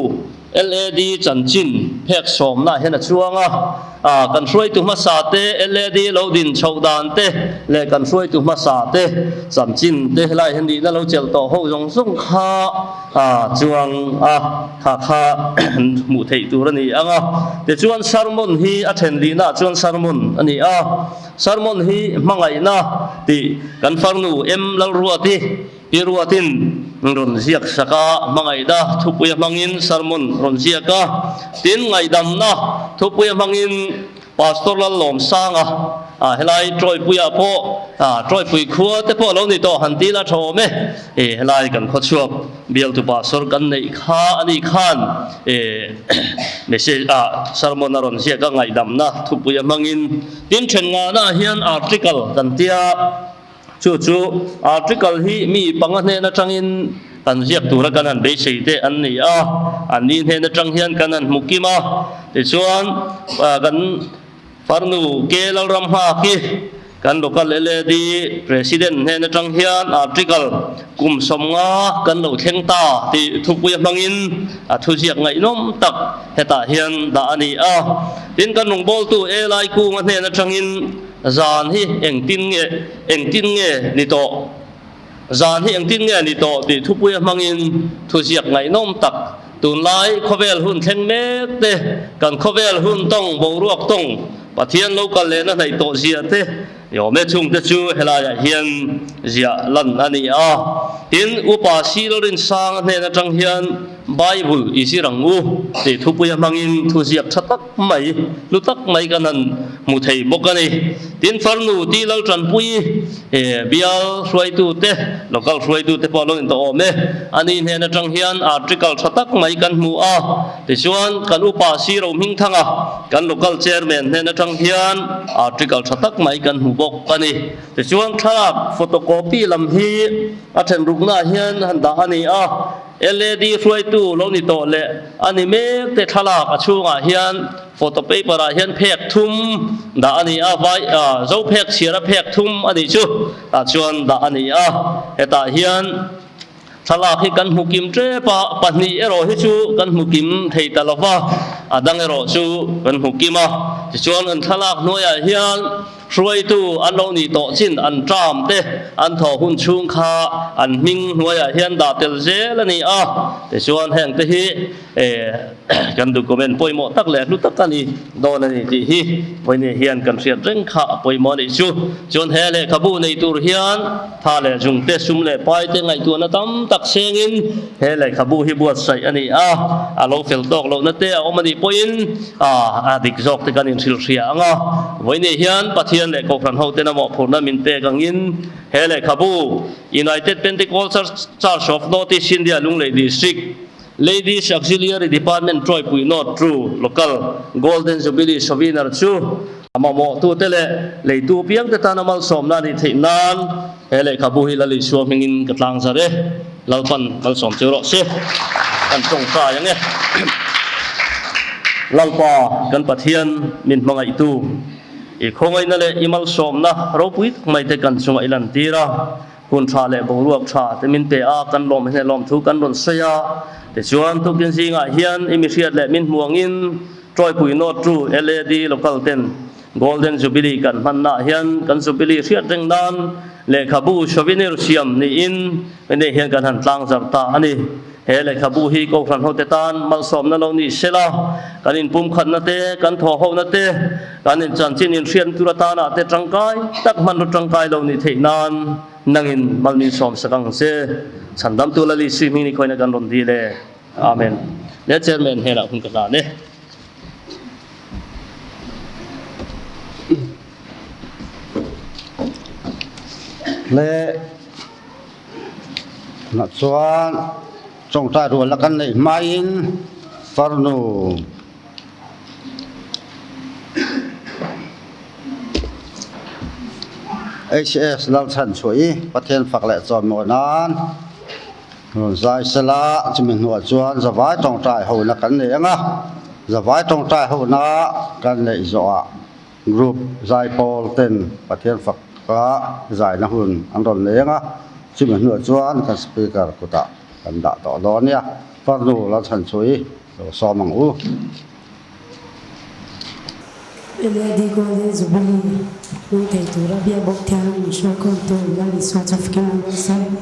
LAD chanchin phek sawmnaah hian a chuang a, a kan hruaitu hmasa te LAD lo din chhoh dan te leh kan hruaitu hmasa te chanchin te helai hian nihna lo chelh tawh ho zawng zawng kha a chuang a, kha kha hmuh theih tur a ni ang a. Tichuan sermon hi a then lihnaah chuan sermon a ni a, sermon hi hmangaihna tih kan farnu M Lalruati I ruatin rawn ziak sak a, hmangaihna thupuia hmangin sermon rawn ziak a, tin ngaihdamna thupuia hmangin Pastor Lallawmsanga ah helai Trawipuiah pawh ah Trawipui khua te pawh lo ni tawh han ti la tha awm e, e helai kan khawchhuak bialtu pastor kan neih kha a ni khan e message ah sermon a rawn ziak a ngaihdamna thupuia hmangin tin then ngahna hian article kan tia. Chu chu article hi mi panga hnen atangin kan ziak tura kan han beisei te an ni a, an ni hnen atang hian kan han hmu kim a, tichuan kan farnu K Lalram Hma khi kan local LAD President hnen atang hian article kum 50 kan lo thleng ta tih thupui a hmangin a thuziak ngaihnawm tak hetah hian dah a ni a. Tin kan rawngbawltu A Laikunga hnen atangin Zan hi engtin nge engtin nge ni tawh? Zan hi engtin nge ni tawh tih thupuia hmangin thuziak ngaihnawm tak tunlai khawvel hun thleng mek te, kan khawvel hun tawng boruak tawng Pathian lo kal lehna hnaih tawh zia te i awm e. Chungte chu helaiah hian ziah lan a ni a. Tin, Upa Silrinsanga hnen atang hian Bible i zir ang u tih thupuia hmangin thuziak tha tak mai, hlu tak mai kan han hmu thei bawk a ni. Tin, farnu ti lal tanpui e bial hruaitute, local hruaitute pawh lo intawh awm e. A ni hnen atang hian article tha tak mai kan hmu a. Tichuan, kan upa Siro Hmingthanga, kan local chairman hnen atang hian article tha tak mai kan hmu bawk a ni. Tichuan, thlalak photocopy lam hi a then ruknaah hian han dah a ni a. LAD hruaitu lo ni tawh leh a ni mek te thlalak a chhungah hian photo paper ah hian phek thum dah a ni a, vai ah zo phek chhiar a phek thum a nih chu tah chuan dah a ni a, hetah hian thlalak hi kan hmu kim tep a, pahnih erawh hi chu kan hmu kim thei ta lo va, a dang erawh chu kan hmu kim a, tichuan an thlalak hnuaiah hian. Hruaitu an lo nih tawh chin an term te an thawh hun chhung kha an hming hnuaiah hian dah tel zel a ni a, tichuan heng te hi kan document pawimawh tak leh hlu tak a ni dawn a ni tih hi vawiin hian kan hriat reng kha a pawimawh a nih chu. Chuan he lehkhabu nei tur hian tha leh zung te sum leh pai te ngaihtuahna tam tak sengin he lehkhabu hi buatsaih a ni a, a lo fel tawk lohna te a awm a nih pawhin A dik zawk te kan inhrilhhria ang a, vawiin hian Pathian leh Kohhran hoten a mawhphurhna min pek angin he lehkhabu United Pentecostal Church of North East India Lunglei District Ladies Auxiliary Department Trawipui North True Local Golden Jubilee Souvenir chu. A mamawhtute leh leitu piangte tana malsawmna a nih theih nan he lehkhabu hi Lal Isua hmingin ka tlang zar e. Lalpan malsawm cheu rawh se. Kan tawngtai ang e. Lalpa kan Pathian min hmangaihtu, i khawngaihna leh i malsawmna ropui tak mai te kan chungah i lantir a. Hun tha leh boruak tha te min pe a, kan lawm hneh lawmthu kan rawn sawi a. Tichuan, tukin zingah hian i mihriat leh min hmu angin Tawipui North tu LAD Local ten Golden Jubilee kan hmannaah hian kan Jubilee hriat reng nan lehkhabu souvenir siam niin hei hian kan han tlangzarh ta a ni. He lehkhabu hi Kohhran hote tan malsawmna lo ni sela, kan inpumkhatna te, kan thawhhohna te, kan inchanchin inhriatna tur atana te tangkai tak hmanraw tangkai lo nih theih nan nangin mal min sawmsak ang che. Chhandamtu Lali Sui hming ni khawina kan rawn dil e. Amen. Le Chairman hnenah hun ka hlan e. Le Tunah chuan tawngtai rualna kan neih hmain farnu HS Lalchhanchhuahi Pathian fak leh chawimawi nan rawn zai sela, chumi hnuah chuan zavai tawngtai hona kan nei ang a, zavai tawngtai hona kan neih zawhah Group zaipawl ten Pathian faka zaina hun an rawn nei ang a, chumi hnuah chuan kan speaker kutah kan dah tawh dawn nia. Farnu Lalchhanchhui lo sawm ang u. LAD Golden Jubilee hmang thei tura biak bawk thiang min hruaikhawmtu Lal Isua chu fikin an rawn sawi.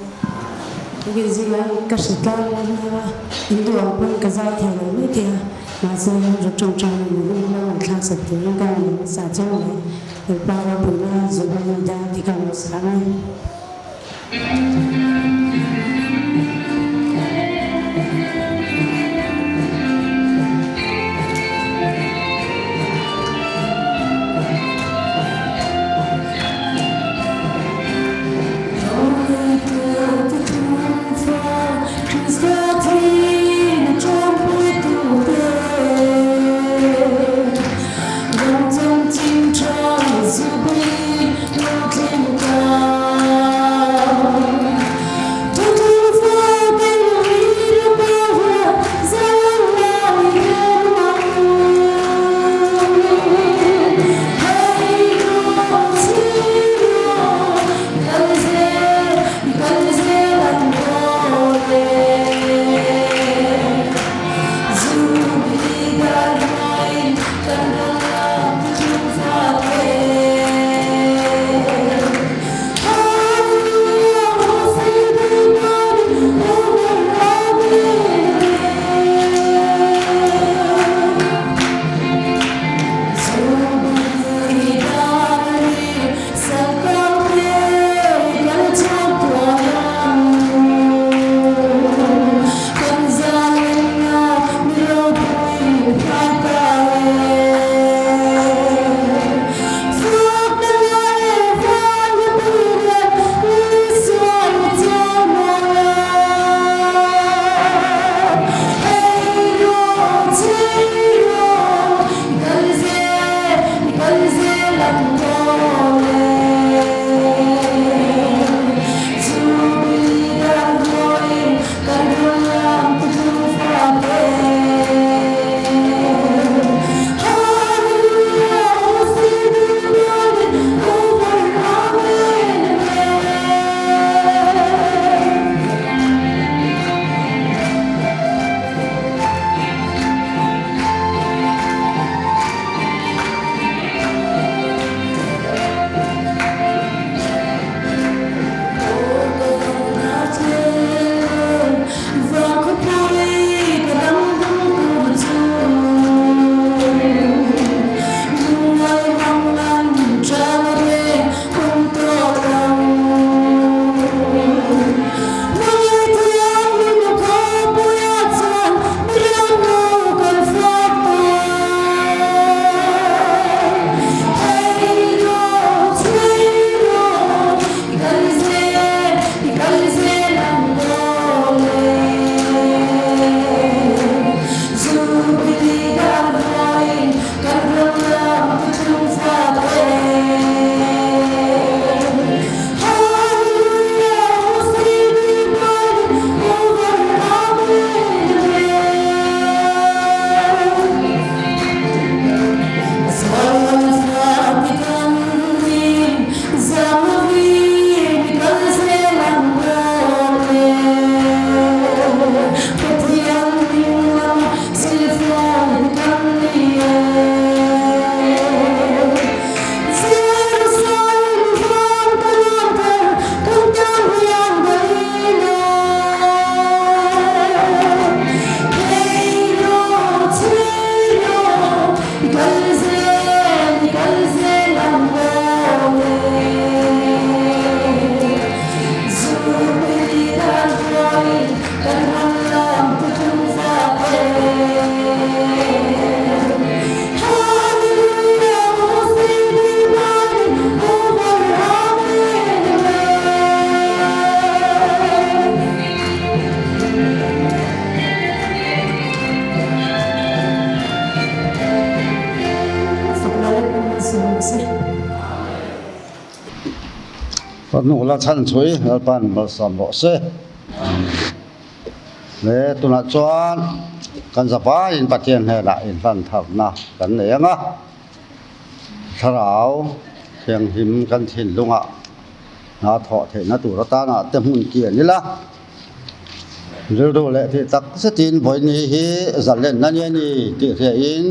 Tukin zingah ka hre tlang a nia, in duh ang pawn ka zai thei lo mai thei a. Mahse, ru ṭawngṭai in min ring lo an thlak sak turin ka rawn hmasa chauh mai. Lalpa ropuina Jubilee dar ti ka lo sa ang e. Hnuk la chhan chhui Lalpan malsawm rawh se. Le tunah chuan kan zavaiin Pathian hnenah inhlan tharna kan nei ang a, thlarau thianghlim kan thinlungah hna thawh theihna tur atana te hmun kian ila, rilru leh tih tak zetin vawiin hi zalenna nia ni tih hriain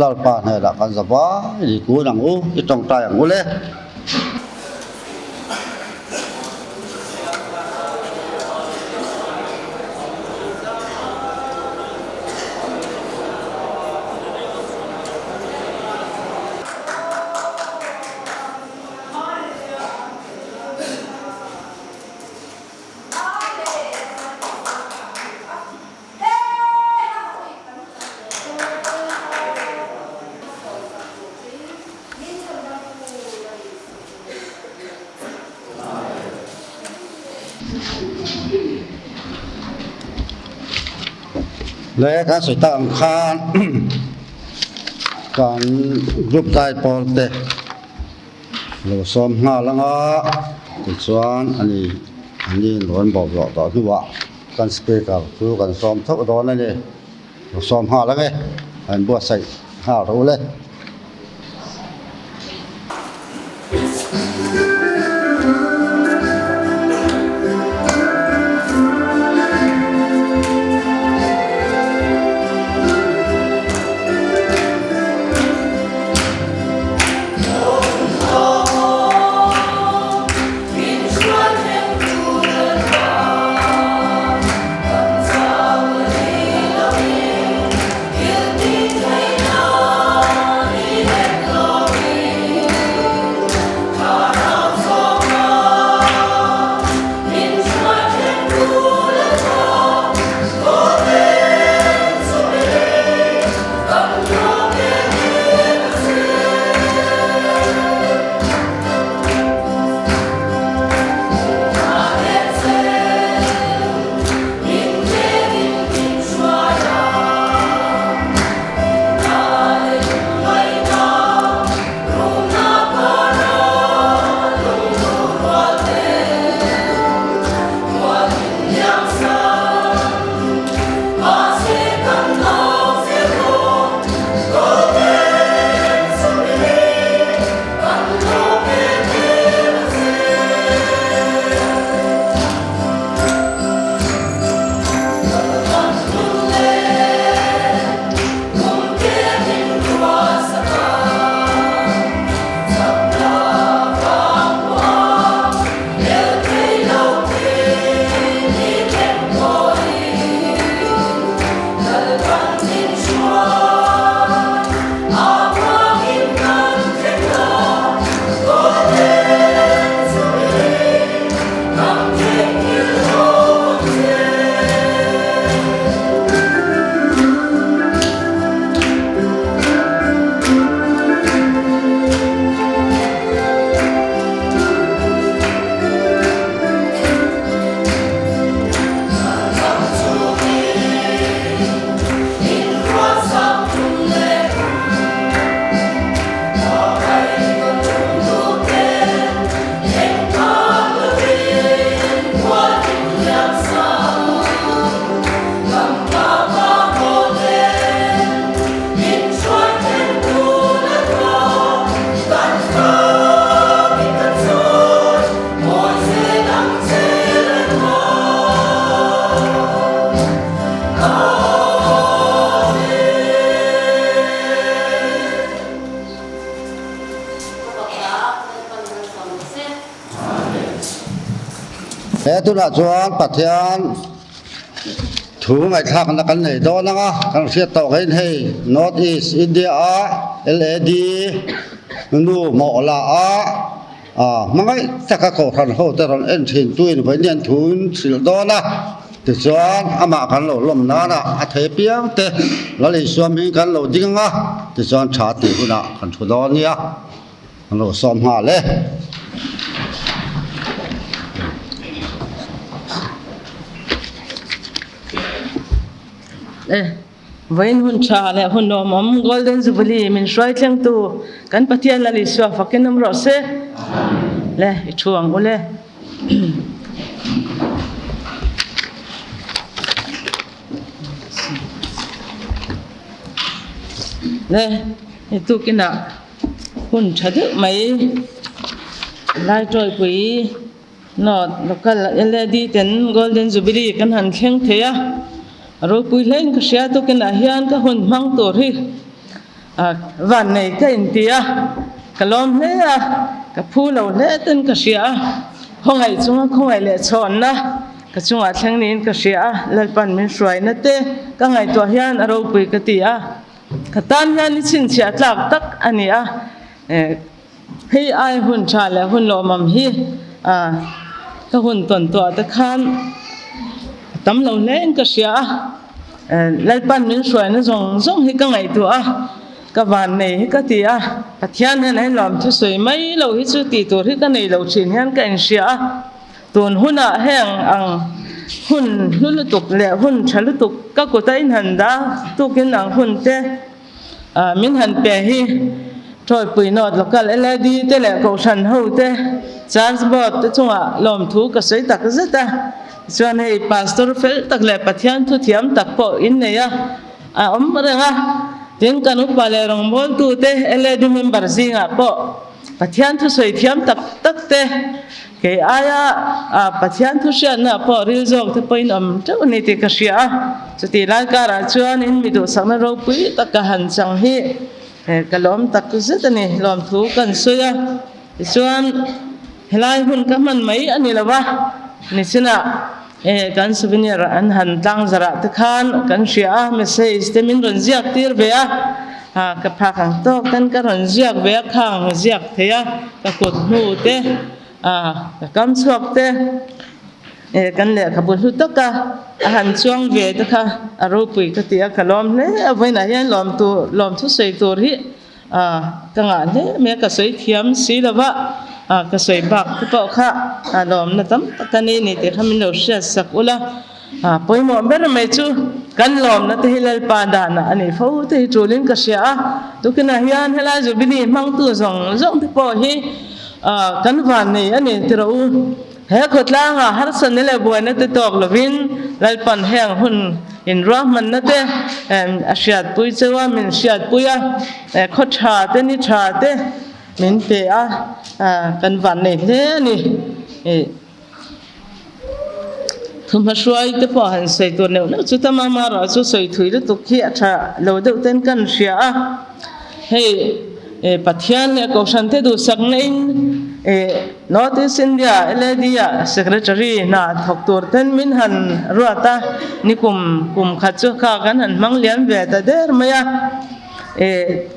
Lalpa hnenah kan zavai i kun ang u, i tawngtai ang u le. Le kan sawi tak ang khan kan group zai pawl te lo sawm nghal ang a tichuan ani ani rawn bawlhhlawh tawh hnuah kan speaker chu kan sawm theuh dawn a ni. Lo sawm nghal ang e, an buatsaih nghal ro le. He tunah chuan Pathian thu ngaihthlakna kan nei dawn ang a, kan hriat tawh khain hei North East India a LAD nu mawh la a hmangaih taka kohhran ho te rawn en thin tuin vawiin thu in hrilh dawn a. Tichuan, amah kan lo lawm nana a thei piang te Lal Isua hming kan lo ding ang a, tichuan tha tih hunah kan thu dawn nia, kan lo sawm nghal e. E, vawiin hun tha leh hun lawmawm Golden Jubilee min hruai thlengtu kan Pathian Lal Isua fakin awm rawh se. Le i thu ang u le. Le i tukinah hun tha deuh mai lai tawipui North Local LAD ten Golden Jubilee kan han thleng thei a, ropui hlein ka hria tukinah hian ka hun hmang tur hi van nei ka inti a, ka lawm hle a, ka phu lo hle ten ka hria a, khawngaih chunga khawngaih leh chhawnna ka chungah thleng niin ka hria a, Lalpan min hruaina te ka ngaihtuah hian a ropui ka ti a, ka tan hian i chhinchhiah tlak tak a ni a. Hei ai hun tha leh hun lawmawm hi ka hun tawn tuah te khan a tam lo hle in ka hria a, Lalpan min hruaina zawng zawng hi ka ngaihtuah a, ka van nei hi ka ti a, Pathian hian a inlawm thusawi mai lo hi chu tih tur hi ka nei lo thin hian ka inhria a, tun hunah heng ang hun hlu lutuk leh hun tha lutuk ka kut a inhan dah tukin ang hun te Min han pe hi Tawipui North Local LAD te leh Kohhran ho te, Church Board te chungah lawmthu ka sawi tak zet a. Tichuan hei Pastor fel tak leh Pathian thu thiam tak pawh in nei a, a awm reng a. Tin kan upa leh rawngbawltu te LAD member zingah pawh Pathian thu sawi thiam tak tak te, Kei aia Pathian thu hriatna pawh ril zawk te pawhin awm teuh a ni tih ka hria a, chutih lai karah chuan in mi duhsakna ropui tak ka han chang hi ka lawm tak zet a ni, lawmthu kan sawi a. Tichuan helai hun ka hman mai a ni lo va, nichinah kan souvenir an han tlang zarah te khan kan hria a, message te min rawn ziak tir ve a, ka phak ang tawk ten ka rawn ziak ve a, khang ziak thei a, ka kut hnu te. A ka kam chhuak te e kan lehkhabu hlu tak a a han chuang ve te kha a ropui ka ti a ka lawm hle a vawiinah hian lawm tur lawm thusawi tur hi a ka ngah hle mai a ka sawi thiam si lo va a ka sawi bak te pawh kha a lawmna tam tak a ni ni tih kha min lo hriat sak ula a pawimawh ber mai chu kan lawmna te hi Lalpa danah a nih fo te hi tulin ka hria a tukinah hian helai Jubilee hmangtu zawng zawng te pawh hi Ah, kan van nei a ni ti rawh u. He khawtlangah harsatna leh buaina te tawk lovin Lalpan heng hun inruahmanna te a hriatpui cheu a, min hriatpui a, khaw tha te ni tha te min pe a, kan van nei hle a ni. Thuhmahruai te pawh han sawi tur neuh neuh chu tam a, amaherawh chu sawi thui lutuk hi a tha lo deuh ten kan hria a. Hei Pathian leh Kohhran te duhsakna in North East India LAD ah Secretary hna thawk tur ten min han ruat a, nikum kum khat chu kha kan han hmang liam ve ta der mai a.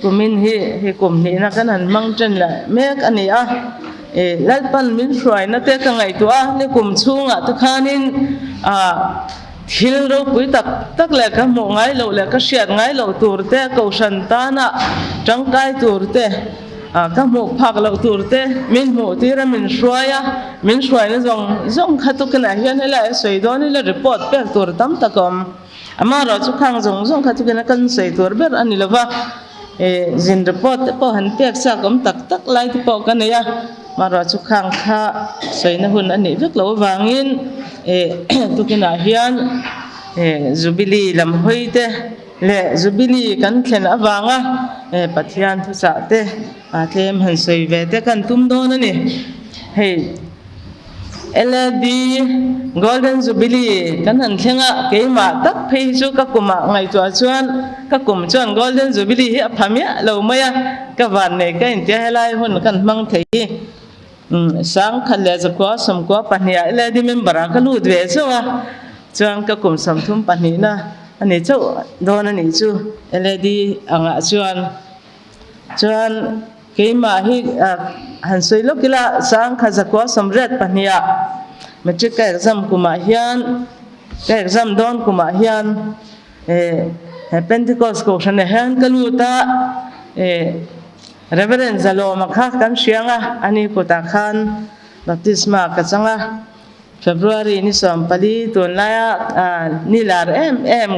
Kumin hi hi kum hnihna kan han hmang ṭan leh mek a ni a. Lalpan min hruaina te ka ngaihtuah a, nikum chhungah te khanin thil ropui tak tak leh ka hmuh ngai loh leh ka hriat ngai loh tur te, kohhran tana tangkai tur te, ka hmuh phak loh tur te min hmuh tir a, min hruai a, min hruaina zawng zawng kha tukinah hian helai a sawi dawn ila report pek tur tam tak a awm. Amaherawh chu khang zawng zawng kha chukin a kan sawi tur ber a ni lo va, zin report te pawh han pek chak awm tak tak lai te pawh ka nei a, amaherawh chu khang kha sawina hun a nih vek loh avangin tukinah hian Jubilee lam hawi te leh Jubilee kan thlen avanga Pathian thuchah te tlem han sawi ve te kan tum dawn a ni. Hei. LAD Golden Jubilee kan han thleng a, keimah tak phei hi chu ka kumah ngaihtuah chuan ka kum chuan Golden Jubilee hi a pha miah lo mai a, ka vannei ka intia helai hun kan hmang thei hi sangkhat leh zakua sawmkua pahniha LAD member ah ka lut ve chauh a, chuan ka kum 32 na a ni chauh dawn a nih chu LAD angah chuan. Chuan keimah hi han sawi lawk ila sangkha zakua 82 ah matric ka exam kumah hian ka exam dawn kumah hian he Pentecost kohhranah hian ka lut a Reverend Zalawma kha kan hriang a ani kutah khan baptisma ka chang a February ni 14 tunlaia ni lar em em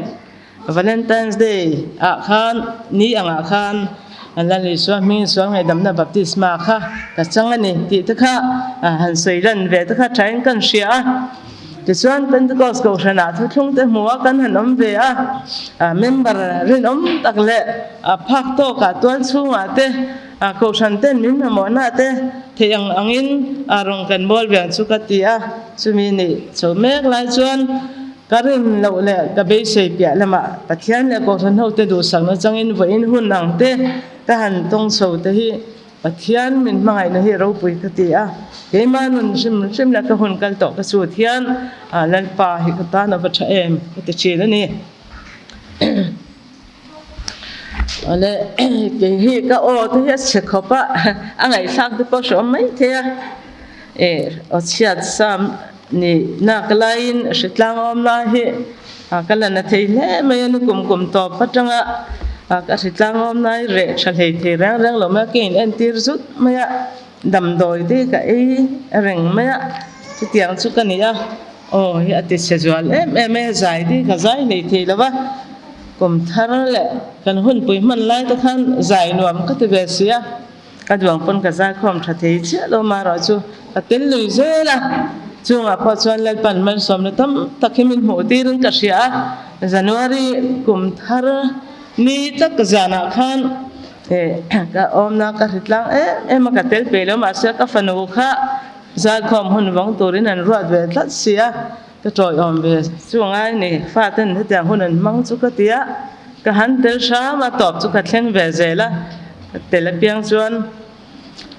Valentine's Day ah khan ni angah khan Lal Isua hmingin sual ngaihdamna baptisma kha ka chang a ni tih te kha han sawi lan ve te kha thain kan hria a. Tichuan Pentecost kohhranah thuthlung te hmuh a kan han awm ve a, member rinawm tak leh phak tawkah tual chhungah te kohhran ten min mamawhna te theih ang angin rawn kan bawl ve ang chu ka ti a. Chumi nih chho mek lai chuan ka rin loh leh ka beisei piah lamah Pathian leh kohhran hote duhsakna changin vawiin hun ang te ka han tawng chho te hi Pathian min hmangaihna hi ropui ka ti a, keimah nun hrim hrim leh ka hun kal tawh ka chut hian Lalpa hi ka tan a va tha em ka ti thin a ni. Awle kei hi ka aw te hi a chhe khawp a, a ngaihthlak te pawh hreawm mai thei a, aw chhiat sam ni nak laiin hritlang awm lai hi ka la na thei hle mai a, ni kum kum tawp atanga ka hritlang awm lai reh tha hlei thei reng reng lo mai a, ka in entir zut mai a, damdawi te ka ei reng mai a, chutiang chu ka ni a, aw hi a ti chhe zual em em e, zai te hi ka zai hlei thei lo va, kum thar leh kan hunpui hman lai te khan zai nuam ka ti ve si a. Ka duang pawn ka zaikhawm tha thei chiah lo marawh chu ka tel lui zel a, chungah pawh chuan Lalpan malsawmna tam tak hi min hmuh tirin ka hria a, January kum thar ni tak zanah khan ka awmna ka hri tlang em em a, ka tel peih lo mahse ka fanu kha zaikhawm hun vawng turin an ruat ve tlat si a, ka tawiawm ve chu angai ni, faten hetiang hun an hmang chu ka ti a, ka han tel hram a tawp chu ka thleng ve zel a. Ka tel apiang chuan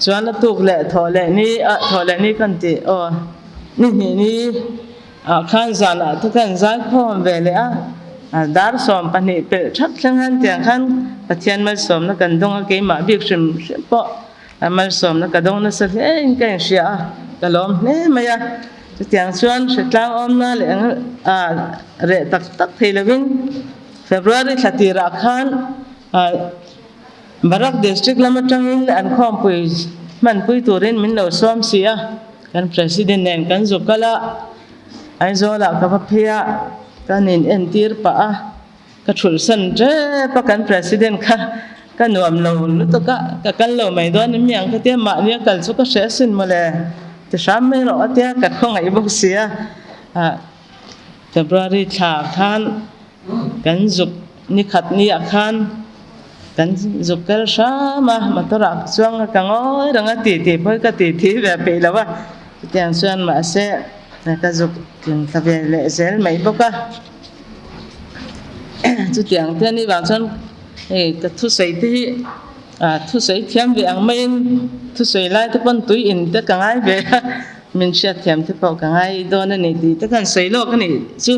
chuan a tuk leh thawh leh ni ah thawh leh ni kan tih aw ni hnih ni ah khan zan ah te khan zai khawm ve leh a dar 12 pelh thap thleng han tiang khan Pathian malsawmna kan dawng a keimah bik hrim hrim pawh malsawmna ka dawng nasa hle in ka inhria a ka lawm hle mai a chutiang chuan hritlang awmna leh reh tak tak thei lovin February thla tirah khan Barak District lam atangin an khawmpui hmanpui turin min lo sawm si a, kan President nen kan zuk kal a, Aizawlah ka va phei a, kan in entir pah a, ka thulhsan tep a kan President kha ka nuam lo lutuk a, ka kal lo mai dawn em niang ka tia, mahni a kal chu ka hre asin mawle, ti hram mai rawh a tia, ka khawngaih bawk si a, February thla khan kan zuk ni khat ni ah khan kan zuk tel hram a, motor ah ka chuang a ka ngawi reng a ti tih pawh hi ka ti thi ve peih lo a, chutiang chuan mahse ka zuk tling thla ve leh zel mai bawk a, chutiang te anih vang chuan hei ka thusawi te hi ah thusawi thiam ve ang maiin thusawi lai te pawn tui in te ka ngai ve a. Min hriatthiam te pawh ka ngai dawn a ni tih te khan sawi lawk a nih chu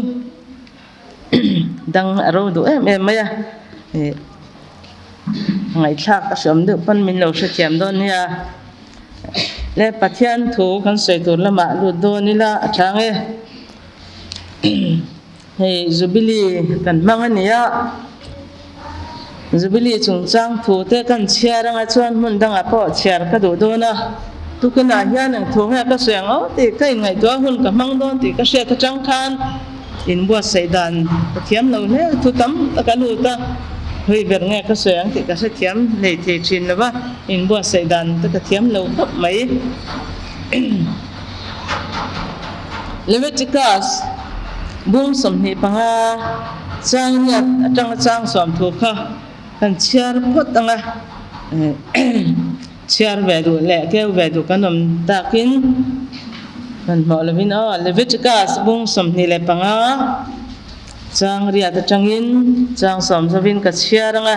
dang a ro duh em em mai a, ih ngaihthlak a hreawm deuh pawn min lo hrethiam dawn nia. Le Pathian thu kan sawi tur lamah lut dawn ila a chang e. Hei Jubilee kan hmang a ni a, Jubilee chungchang thu te kan chhiar anga chuan hmun dangah pawh chhiar ka duh dawn a, tukinah hian eng thu nge ka sawi ang aw tih ka inngaihtuah hun ka hmang dawn tih ka hriat atang khan inbuatsaih dan ka thiam lo hle, thu tam tak a lut a, hawi ber nge ka sawi ang tih ka hrethiam hlei thei thin lo va, inbuatsaih dan te ka thiam lo khawp mai. Leviticus bung 25 chang riat atanga chang 30 kha kan chhiar phawt ang a, chhiar ve duh leh keu ve duh kan awm takin kan hmuh lovin aw Leviticus bung 25 chang riat atangin chang sawm zawin ka chhiar ang a,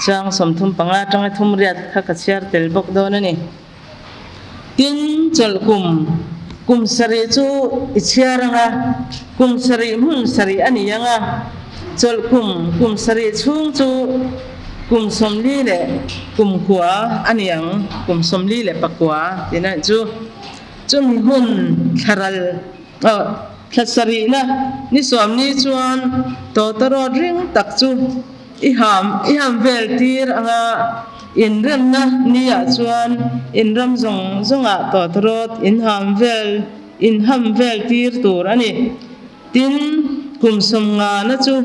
chang 35 atanga thum riat kha ka chhiar tel bawk dawn a ni. Tin, chawlh kum, kum sarih chu i chhiar ang a, kum sarih hmun sarih a ni ang a, chawlh kum, kum sarih chhung chu kum 40 leh kum kua a ni ang, kum 44 tihna chu. Chumi hun thlaral, oh, thla sarihna ni 40 chuan tawtawrawt ring tak chu I ham, i ham vel tir anga inremna ni ah chuan in ram zawng zawngah tawtawrawt in ham vel, in ham vel tir tur a ni. Tin, kum 50 na chu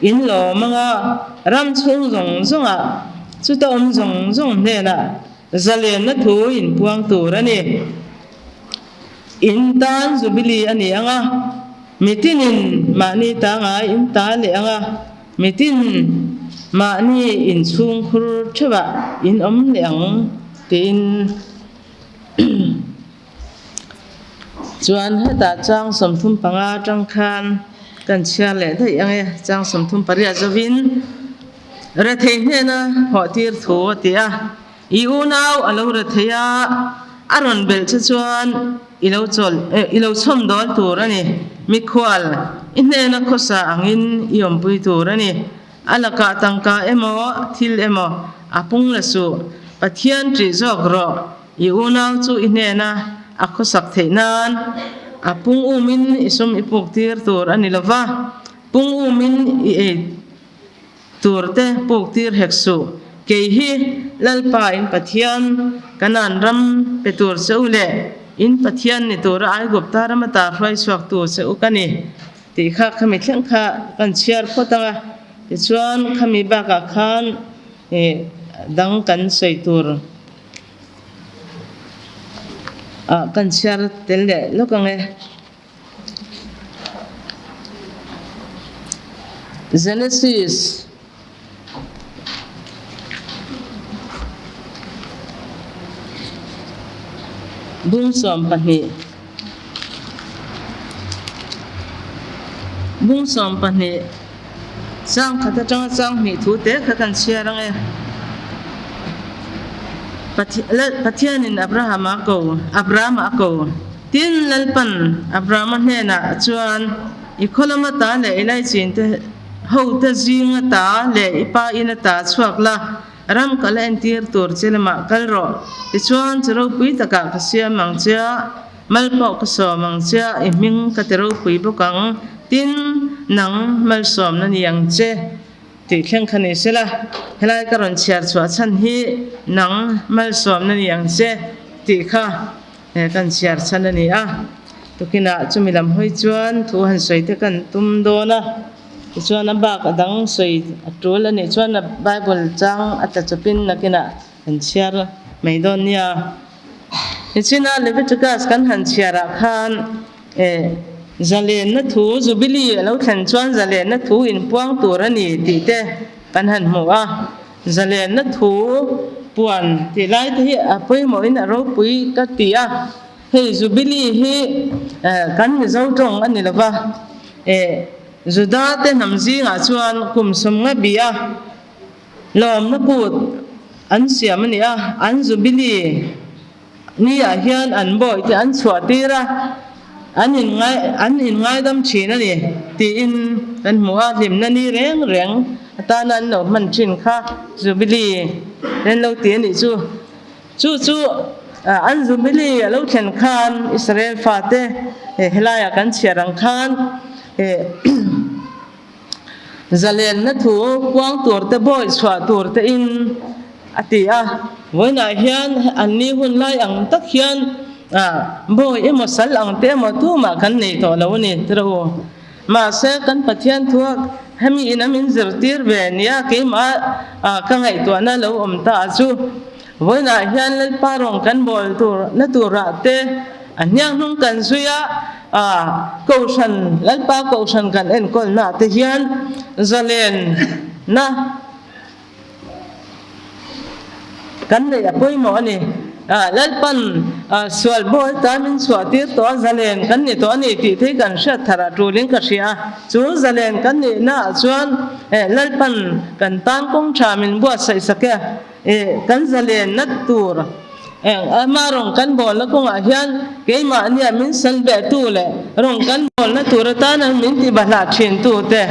in lawm anga ram chhung zawng zawngah. Chuta awm zawng zawng hnenah zalenna thu in puang tur a ni. In tan Jubilee a ni ang a, mitinin mahni ta ngai in ta leh ang a, mitin mahni inchhungkhur theuhah in awm leh ang tiin Chuan hetah chang 35 atang khan kan chhiar leh daih ang e, chang 38 zovin rethei hnena hawhtir thu a ti a. I unau a lo rethei a, a rawn belh che chuan i lo chawlh i lo chhawm dawl tur a ni. Mikhual, i hnena khawsa angin i awmpui tur a ni. A lakah tangka emaw, thil emaw a pung la suh. Pathian ṭih zawk rawh. I unau chu i hnena a khawsak theih nan a pung umin i sum i puk tir tur a ni lo va, pung umin i ei tur te puk tir hek suh. Kei hi Lalpa in Pathian, Kanaan ram pe tur che u leh in Pathian ni tura Aigupta rama ta hruai chhuak tu che u ka ni tih kha khami thleng kha kan chhiar phawt ang a. Tichuan khami bakah khan dang kan sawi tur. Ah kan chhiar tel leh lawk ang e. Genesis bung 12 bung 12 Chang khat atanga chang hnih thu te kha kan chhiar ang e. Pathianin Abrahama a ko, Abrahama a ko. Tin, Lalpan Abrahama hnenah chuan, I khaw lama ta leh i laichin te ho te zinga ta leh i pa ina ta chhuak la, ram kal a entir tur che lamah kal rawh. Tichuan, chu ropui takah ka siam ang che a, Mal pawh ka sawm ang che a, i hming ka ti ropui bawk ang. Tin, nang malsawmna ni ang che tih thleng kha ni sela, helai ka rawn chhiar chhuah chhan hi nang malsawmna ni ang che tih kha kan chhiar chhan a ni a. Tukinah chumi lam hawi chuan thu han sawi te kan tum dawn a, tichuan a bak a dang sawi a tul a nih chuan a Bible chang a tla chawpin nakinah kan chhiar mai dawn nia. Nichina Leviticus kan han chhiarah khan eh zalenna thu Jubilee a lo thlen chuan zalenna thu inpuang tur a ni tih te kan han hmu a. Zalenna thu puan tih lai te hi a pawimawhin a ropui ka ti a. Hei Jubilee hi eh kan Mizo tawng a ni lova, eh Juda te hnam zingah chuan kum 50 bih a. Lawmna kut an siam a ni a, an Jubilee ni ah hian an bawih te an chhuah tir a, an inngai an inngaidam thin a ni tiin kan hmu a, hlimna ni reng reng atana an lo hman thin kha Jubilee an lo ti a nih chu. Chu chu an Jubilee a lo thlen khan Israel fate helaiah kan chhiar ang khan Zalenna thu puang tur te bawi chhuah tur te in a ti a. Vawiinah hian an ni hun lai ang tak hian bawi emaw sal ang te emaw tumah kan nei tawh lo a ni tirh u. Mahse kan Pathian thua hemi in a min zirtir ve nia keimah ka ngaihtuahna lo awm ta chu vawiinah hian Lalpa rawng kan bawl tur na turah te a hnianghnung kan zui a. A Kohhran, Lalpa Kohhran kan enkawlnaah te hian zalenna kan neih a pawimawh a ni. Lalpan sual bawl tan min chhuah tir tawh a, zalen kan ni tawh a ni tih thei kan hriat thar a tulin ka hria a. Chu zalen kan nihnaah chuan Lalpan kan tan kawng tha min buatsaih sak e, kan zalenna tur Eng ama rawng kan bawlna kawngah hian keimahnia min sal behtu leh rawng kan bawlna tur atana min ti bahlah thintu te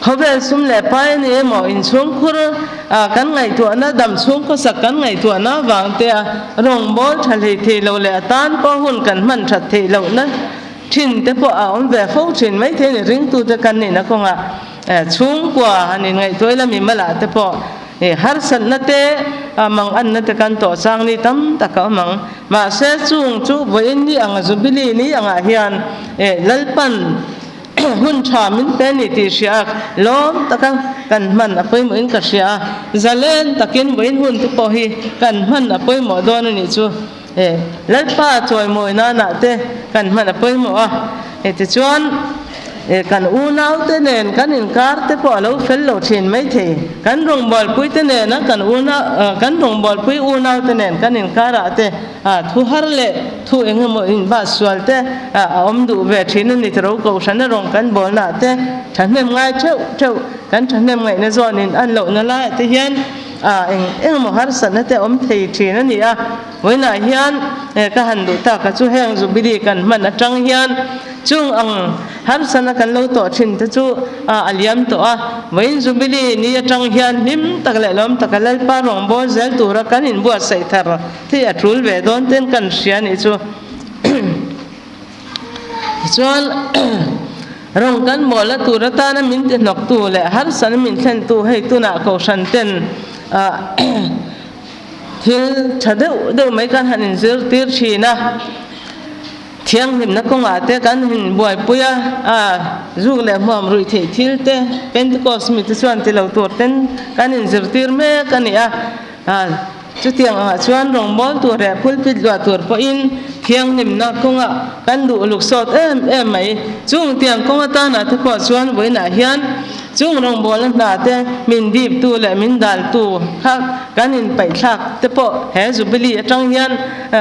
khawvel sum leh pai a ni emaw inchhungkhur kan ngaihtuahna dam chhung khawsak kan ngaihtuahna avang te a rawng bawl tha hlei thei lo leh atan pawh hun kan hman that theih lohna thin te pawh a awm ve fo thin maithei ni ringtute kan nihna kawngah chhungkua han inngaihtuah ila mimalah te pawh I harsatna te, manganna te kan tawh chang ni tam tak a awm ang. Mahse chung chu vawiin ni anga Jubilee ni angah hian Lalpan Hun tha min pe ni tih hria a, lawm taka kan hman a pawimawhin ka hria a, zalen takin vawiin hun te pawh hi kan hman a pawimawh dawn a nih chu. Lalpa chawimawi nanah te kan hman a pawimawh a, tichuan kan unaute nen kan inkar te pawh a lo fel lo thin maithei. Kan rawngbawlpui te nena kan unau kan rawngbawlpui unaute nen kan inkarah te thu har leh thu eng emaw inbah sual te a awm duh ve thin a ni. Tiro kohhrana rawng kan bawlnaah te thahnem ngai theuh theuh kan thahnem ngaihna zawnin an lohna laiah te hian eng eng emaw harsatna te awm thei thin a ni a. Vawiinah hian ka han duh tak a chu heng Jubilee kan hman atang hian chung ang harsatna kan lo tawh thin te chu a liam tawh a. Vawiin Jubilee ni atang hian hlim tak leh lawm taka Lalpa rawngbâwl zel tura kan inbuatsaih thar thei a tul ve dawn ten kan hria nih chu. Tichuan rawng kan mawlna tur atana min ti hnawktu leh harsatna min thlentu hei tunah kohhran ten Thil tha deuh deuh mai kan han inzirtir thin a, thianghlimna kawngah te kan inbuaipui a, a zuk leh hmuam ruih theih thil te Pentecost mite chuan ti lo tur ten kan inzirtir mek a ni a, a chutiang angah chuan rawngbâwl tur leh pulpit luah tur pawhin thianghlimna kawngah kan duh luk sawt em em mai. Chung tiang kawng atana te pawh chuan vawiinah hian Chung rawngbawlna hna te min diptu leh min daltu kha kan inpaihthlak te pawh he Jubilee atang hian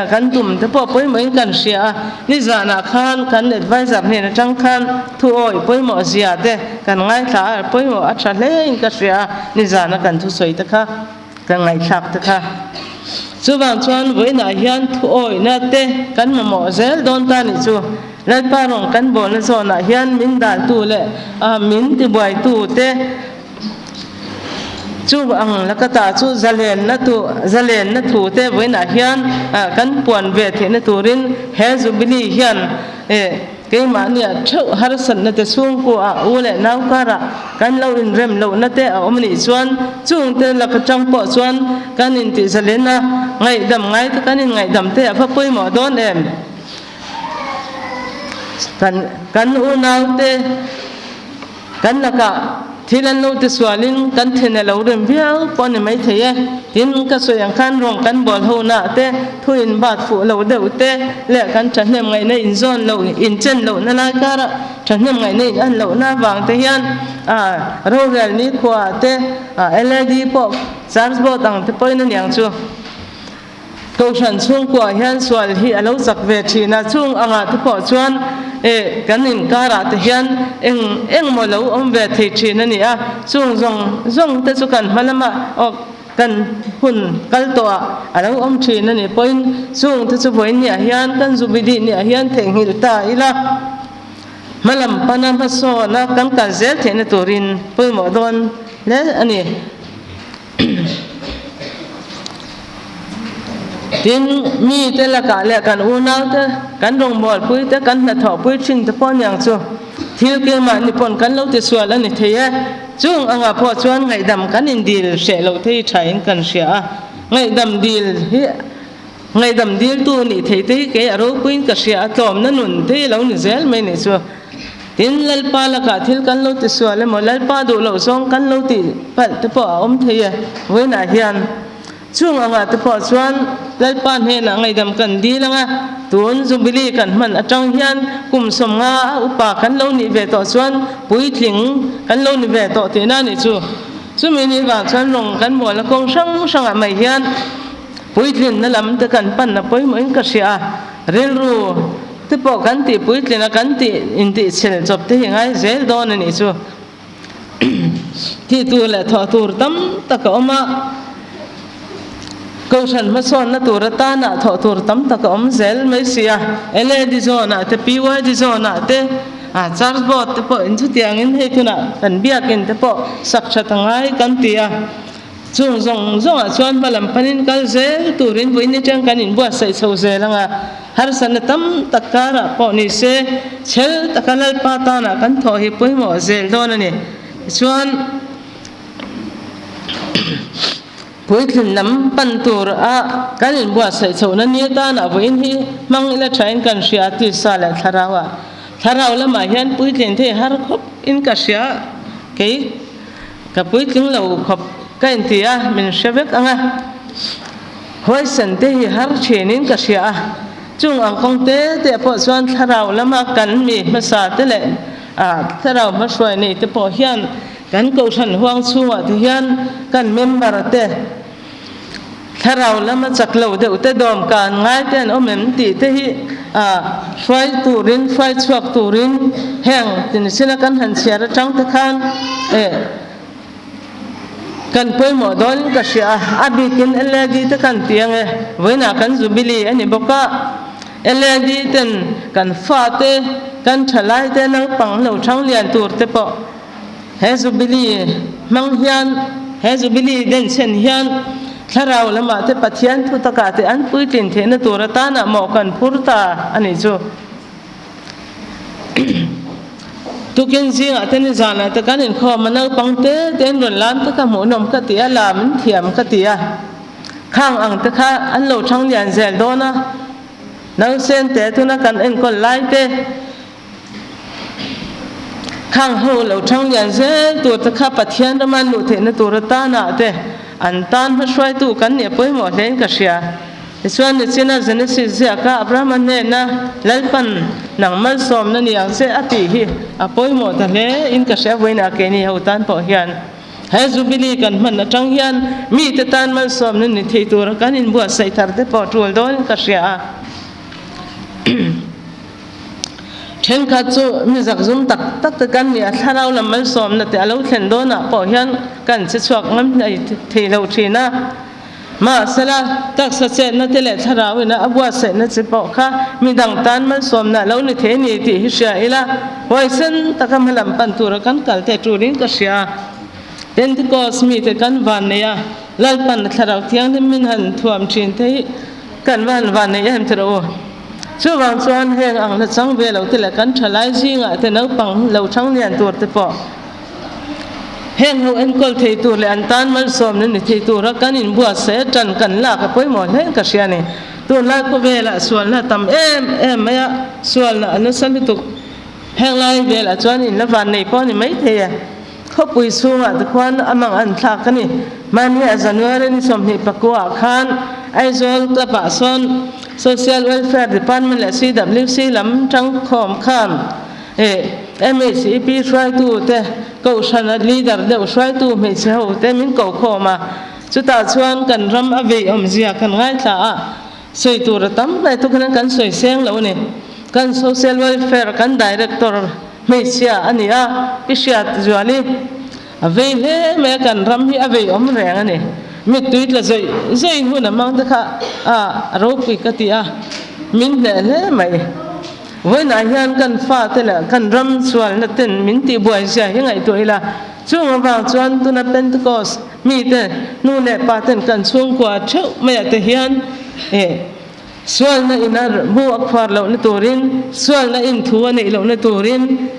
kan tum te pawh pawimawhin kan hria a. Nizanah khan kan advisor hnen atang khan thu awih pawimawh zia te kan ngaithla a, pawimawh a tha hlein ka hria a, nizana kan thusawi te kha kan ngaihthlak te kha. Chuvang chuan vawiinah hian thu awihna te kan mamawh zel dawn ta nih chu. Lalpa rawng kan bawlna zawnah hian min daltu leh min tibuaitu te chu ang lakata chu zalenna tu zalenna thu te vawiinah hian kan puan ve theihna turin he Jubilee hian keimahnia theuh harsatna te chhungkua u leh nau karah kan lo inrem lohna te a awm nih chuan chungte laka tang pawh chuan kan intih zalenna ngaihdam ngai te kan inngaihdam te a va pawimawh dawn em? Kan kan unaute kan lakah thil an lo ti sualin kan then a lo rem viau pawh a ni maithei e. Tin, ka sawi ang khan rawng kan bawl ho naah te, thu inbat fuh lo deuh te leh kan thahnem ngaihna inzawn lo, inchen lohna lai karah thahnem ngaihna in an lohna avang te hian rorel nikhua te LAD pawh charge board ang te pawhin a niang chu. Kohhran chhungkuah hian sual hi a lo chak ve thin a, chung angah te pawh chuan eh kan inkarah te hian eng engmaw lo awm ve thei thin a ni a, chung zawng zawng te chu kan hma lamah aw kan hun kal tawhah a lo awm thin a nih pawhin chung te chu vawiin niah hian kan Jubilee niah hian theihnghilh ta ila hma lam pana hmasawna kan kal zel theihna turin pawimawh dawn hle a ni. Tin, mite lakah leh kan unaute, kan rawngbawlpuite, kan hnathawhpui thin te pawh niang chu thil keimahni pawn kan lo tisual a ni thei e. Chung angah pawh chuan ngaihdam kan indil hreh loh thei thain kan hria a, ngaihdam dil hi ngaihdam diltu nih thei te hi kei a ropuiin ka hria a, tlawmna nun te hi lo ni zel mai nih chu. Tin, Lalpa lakah thil kan lo ti sual emaw, Lalpa duh loh zawng kan lo tih palh te pawh a awm thei e. Vawiinah hian chung angah te pawh chuan Lalpa hnenah ngaihdam kan dil ang a, tun Jubilee kan hman atang hian kum 50 a upa kan lo nih ve tawh chuan puitling kan lo ni ve tawh tihna a nih chu. Chumi ni vang chuan rawng kan mualna kawng hrang hrangah mai hian puitlinna lam te kan panna pawimawhin ka hria a, rilru Te pawh kan tih puitlin a kan tih intih chhel chawp te hi ngai zel dawn a nih chu. Tih tur leh thawh tur tam tak a awm a, Kohhran hmasawnna tur atana thawh tur tam tak a awm zel mai si a, LAD zone ah te, PYD zone ah te, Church Board te pawh in chutiangin hei tunah kan biakin te pawh sak that a ngai kan ti a. Chung zawng zawngah chuan hma lam panin kal zel turin vawiin atang kan inbuatsaih chho zel ang a, harsatna tam tak karah pawh ni se chhel taka Lalpa tanah kan thawh hi pawimawh zel dawn a ni. Tichuan, puitlin lam pan tur a kan inbuatsaih chhohna ni atanah vawiin hi hmang ila thain kan hria a, tisa leh thlarauah. Thlarau lamah hian puitlin thei har khawp in ka hria, kei ka puitling lo khawp ka inti a, min hre vek ang a. Huaisen te hi har thin in ka hria a, chung ang kawng te te pawh chuan thlarau lama kan mi hmasa te leh thlarau hmahruai nei te pawh hian kan kohhran huang chhungah te hian kan member te Thlarau lama chak lo deuh te dawm kan ngai te an awm em tih te hi hruai turin, hruai chhuak turin heng tinisina kan han chhiar atang te khan kan pawimawh dawnin ka hria a, a bikin LAD te kan ti ang e, vawiinah kan Jubilee a ni bawk a, LAD ten kan fate, kan thalai te naupang lo thang lian tur te pawh He Jubilee hmang hian, he Jubilee denchhen hian thlarau lamah te Pathian thu takah te an puitlin theihna tur atana mawh kan phur ta a nih chu. Tukin zingah te nizanah te kan inkhawm a, naupang te te in rawn lam te kha hmuhnawm ka ti a, lam in thiam ka ti a, khang ang te kha an lo thang lian zel dawn a, nausen te tuna kan enkawl lai te, Khang ho lo thang lian zel tur te kha Pathian rama an luh theihna tur atana te an tan hmahruaitu kan nih a pawimawh hlein ka hria. Tichuan nichina Genesis ziaka Abrahama hnena Lalpan nang malsawmna ni ang che a tih hi a pawimawh ta hle in ka hria vawiinah keini ho tan pawh hian he Jubilee kan hman atang hian mite tan malsawmna ni thei tura kan inbuatsaih thar te pawh tul dawnin ka hria a. Thenkhat chu mi zakzum tak tak te kan ni a, thlarau lam malsawmna te a lo thlen dawnah pawh hian kan che chhuak ngam hlei thei lo thin a. Mahsela, taksa chetna te leh thlarau ina a buatsaihna che pawh kha midang tan malsawmna a lo ni thei ni tih hi hria ila, huaisen taka hmalam pan tura kan kal te turin ka hria. Pentecost mite kan van nei a, Lalpan thlarau thianghlim min han thuam thin te hi kan va han van nei em tiraw u. Chuvang chuan heng ang hla chang ve lo te leh kan thalai zingah te naupang lo thang lian tur te pawh heng ho enkawl thei tur leh an tan malsawmna ni thei tura kan inbuatsaih atan kan lak a pawimawh hle ka hria a ni. Tunlai khawvelah sualna a tam em em mai a, sualna a nasa lutuk. Heng lai velah chuan in la van nei pawh a ni maithei e. Khawpui chhungah te khuan a mang an thlak a ni. Mahni a January ni 24 ah khan Aizawl Club ah sawn Social Welfare Department leh CWC lam tangkhawm khan MHEP hruaitu te Kohhran a leader deuh hruaitu hmeichhe ho te min ko khawm a. Chutah chuan kan ram a vei awmzia kan ngaithla a, sawi tur a tam hle thukhan kan sawi seng lo a ni. Kan Social Welfare kan Director Hmeichhia a ni a, i hriat zual i a vei hle mai a, kan ram hi a vei awm reng a ni. Mittui tla zawih zawih hun a hmang te kha a ropui ka ti a, min hneh hle mai. Vawiinah hian kan fate leh kan ram sualna ten min tihbuai zia hi ngaihtuah ila, chung avang chuan tuna Pentecost mite nu leh pa ten kan chhungkua theuh maiah te hian eh Sualna in a bu a khuar lohna turin, sualna in thu a neih lohna turin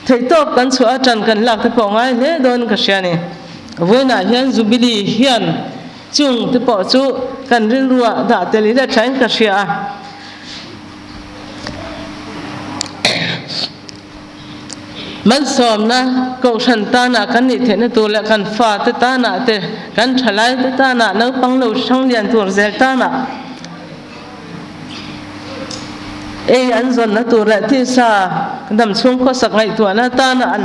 theihtawp kan chhuah a tan kan lak te pawh ngai hle dawn ka hria a ni. Vawiinah hian Jubilee hian chung te pawh chu kan rilruah dah tel ila thain ka hria a. Malsawmna Kohhran tanah kan nih theihna tur leh kan fate tanah te, kan thalaite tanah, naupang lo hrang lian tur zel tanah ei an zawnna tur leh tisa damchhung khawsak ngaihtuahna tana an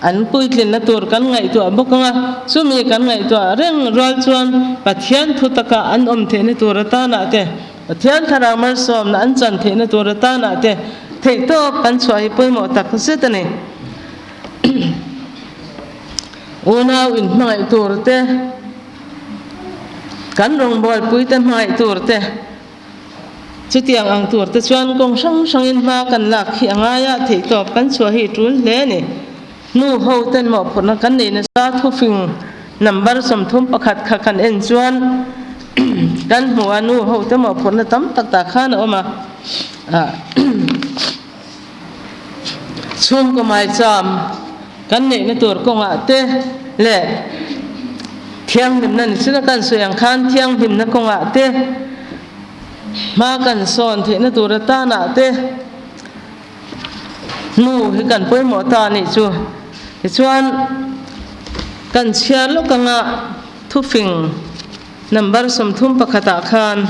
an puitlinna tur kan ngaihtuah bawk ang a, chumi kan ngaihtuah reng rual chuan Pathian thu taka an awm theihna tur atanah te, Pathian thlarau malsawmna an chan theihna tur atanah te theihtawp kan chhuah hi pawimawh tak zet a ni. Unau inhmangaih tur te, kan rawngbawlpui te hmangaih tur te, chutiang ang tur te chuan kawng hrang hrangin hma kan lak hi a ngai a, theihtawp kan chhuah hi tul hle a ni. Nu ho ten mawhphurhna kan neih nasa thufing number 31 kha kan en chuan kan hmu a, nu ho te mawhphurhna tam tak tah khan a awm a. Chhungkaw maicham kan neihna tur kawngah te leh thianghlimna ni chuna kan sawi ang khan thianghlimna kawngah te hma kan sawn theihna tur atanah te. Nu hi kan pawimawh ta a nih chu. Tichuan, kan chhiar lawk anga thufing number 30 pakhatah khan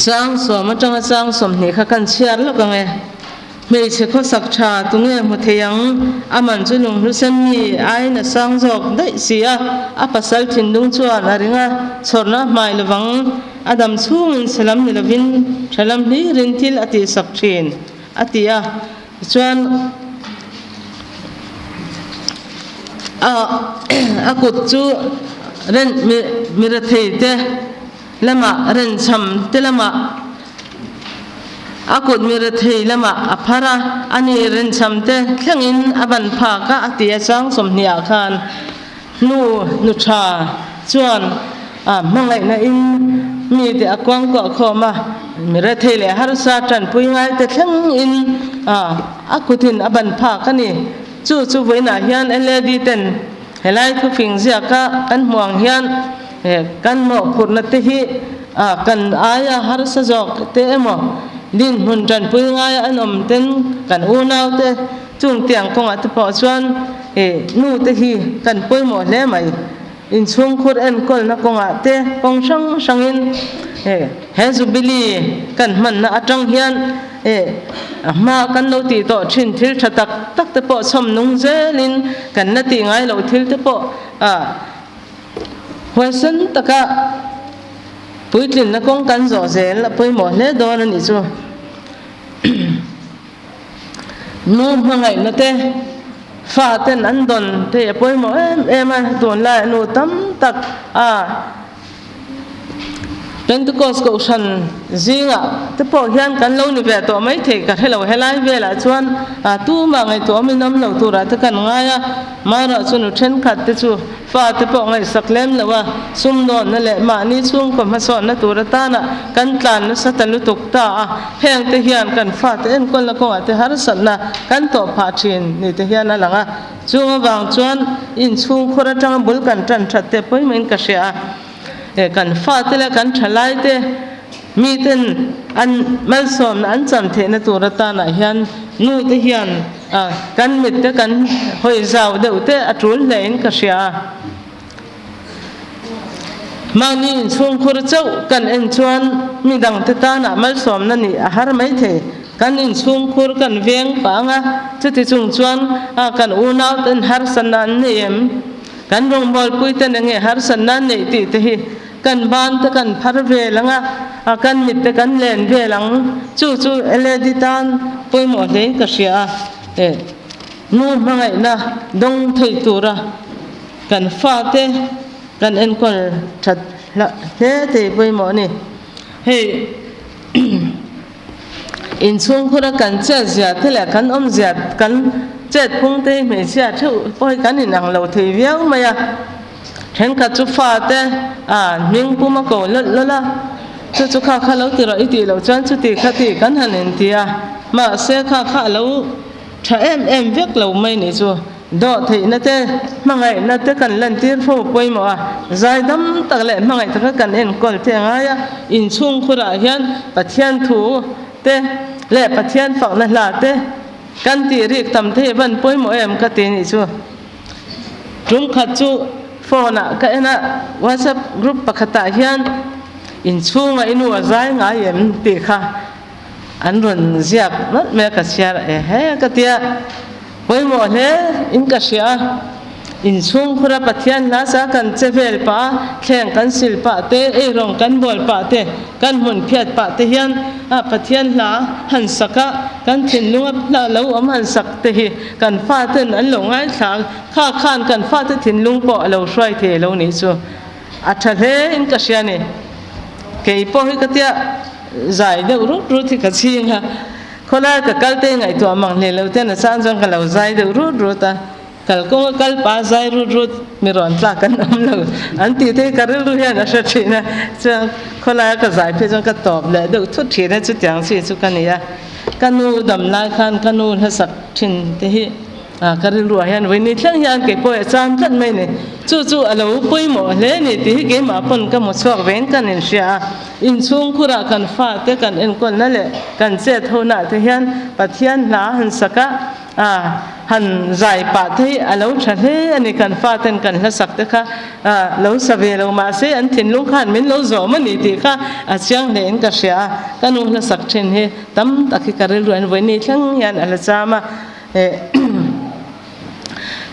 Chang sawm atanga chang 20 kha kan chhiar lawk ang e. Hmeichhe khawsak tha tunge hmu thei ang? A man chu lunghlu sen mi aiin a sang zawk daih si a, a pasal thinlung chuan a ring a, chhawrna a hmai lovang, a dam chhungin salam ni lovin tha lam hlirin thil a tihsak thin, a ti a. Tichuan a a kut chu ren mi mi rethei te lamah renchham te lamah a kut mi rethei lamah a phar a, ani renchham te thlengin a ban phak a a ti a chang 20 ah khan nu nu tha chuan a hmangaihna in mi te a kuangkuah khawm a, mi rethei leh harsa tanpui ngai te thleng in a kut in a ban phak a ni. Chu chu vawiinah hian LAD ten helai thufing ziaka kan hmuh ang hian kan mawhphurhna te hi kan aia harsa zawk te emaw dinhmun tanpui ngaia an awm ten kan unau te chung tiang kawngah te pawh chuan nu te hi kan pawimawh hle mai. Inchhungkhur enkawlna kawngah te kawng hrang hrangin he Jubilee kan hmanna atang hian a hma kan lo tih tawh thin thil tha tak tak te pawh chhawm nung zelin kan la tih ngai loh thil te pawh huaisen taka puitlinna kawng kan zawh zel a pawimawh hle dawn a nih chu. Nu hmangaihna te, fa ten an dawn te a pawimawh em em a, tunlai nu tam tak a Pentecost kohhran zingah te pawh hian kan lo ni ve tawh mai thei ka hre lo, helai velah chuan tumah ngaihtuah awmin awm lo turah te kan ngai a, marawh chu nu thenkhat te chu Fa te pawh ngaihsak lem lo a, sumdawnna leh mahni chhungkaw hmasawnna tur atana kan tlan nasa ta lutuk ta a, heng te hian kan fate enkawlna kawngah te harsatna kan tawh phah thin ni te hian a lang a. Chung avang chuan inchhungkhur atanga bul kan tan that te pawimawhin ka hria a, e kan fate leh kan thalai te miten an malsawmna an chan theihna tur atanah hian nu te hian A, kan mit te kan hawi zau deuh te a tul hle in ka hria a. Mahni inchhungkhur chauh kan en chuan mi dang te tanah malsawmna nih a har mai thei. Kan inchhungkhur kan veng pah ang a, chuti chung chuan a kan unau ten harsatna an nei em? Kan rawngbawlpui ten enge harsatna an neih tih te hi Kan ban te kan phar vel ang a, a kan mit te kan len vel ang. Chu chu LED tan pawimawh hlein ka hria a, e nu hmangaihna dawng thei tura kan fate kan enkawl that hlah hle thei pawimawh a ni. Hei inchhungkhura kan chet zia te leh kan awm zia kan chet phung te hi hmeichhia theuh pawh hi kan inang lo thei viau mai a. Thenkhat chu fate a hming pum a ko lawlh lawlh a, chu chu kha kha lo ti rawh i tih loh chuan chuti kha tih kan han inti a, mahse kha kha a lo tha em em vek lo mai nih chu. Dawhtheihna te, hmangaihna te kan lantir fo pawimawh a, zaidam tak leh hmangaih taka kan enkawl te a ngai a, inchhungkhurah hian Pathian thu te leh Pathian fakna hla te kan tih rik tam te hi a van pawimawh em ka ti nih chu. Tum khat chu phone ah ka en a, WhatsApp group pakhatah hian inchhunga i nu a zai ngai em tih kha an rawn ziak nawlh mai a, ka chhiar e he ka tia pawimawh hle in ka hria a. Inchhungkhura Pathian hla sa kan che vel pah a, thleng kan sil pah te, eirawng kan bawl pah te, kan hmun phiat pah te hian a Pathian hla han sak a, kan thinlunga hla lo awm han sak te hi kan faten an lo ngaithla a, kha khan kan fate thinlung pawh a lo hruai thei lo nih chu a tha hle in ka hria ni. Kei pawh hi ka tia zai deuh rut rut hi ka chhing a, khawlai ka kal te ngaihtuah mang hle lo ten a chang chuan ka lo zai deuh rut rut a. Kal kawnga kal pa zai rut rut mi rawn tlak an awm lo an tih te hi ka rilru hian a hre thin a, chuan khawlaia ka zai phei chuan ka tawp leh deuh thut thin a, chutiang chi chu ka ni a. Ka nu dam lai khan ka nu hlasak thin te hi Ka rilruah hian vawiin thleng hian kei pawh a cham tlat mai a ni. Chu chu a lo pawimawh hle a ni tih hi keimah pawn ka hmu chhuak vein kan inhria a. Inchhungkhurah kan fate kan enkawlna leh kan chet honah te hian Pathian hla han sak a, han zai pah te hi a lo tha hle a ni. Kan faten kan hla sak te kha lo sa ve lo mahse an thinlung khan min lo zawm a ni tih kha a chiang hlein ka hria a. Ka nu hla sak thin hi tam tak hi ka rilruah vawiin thleng hian a la cham a.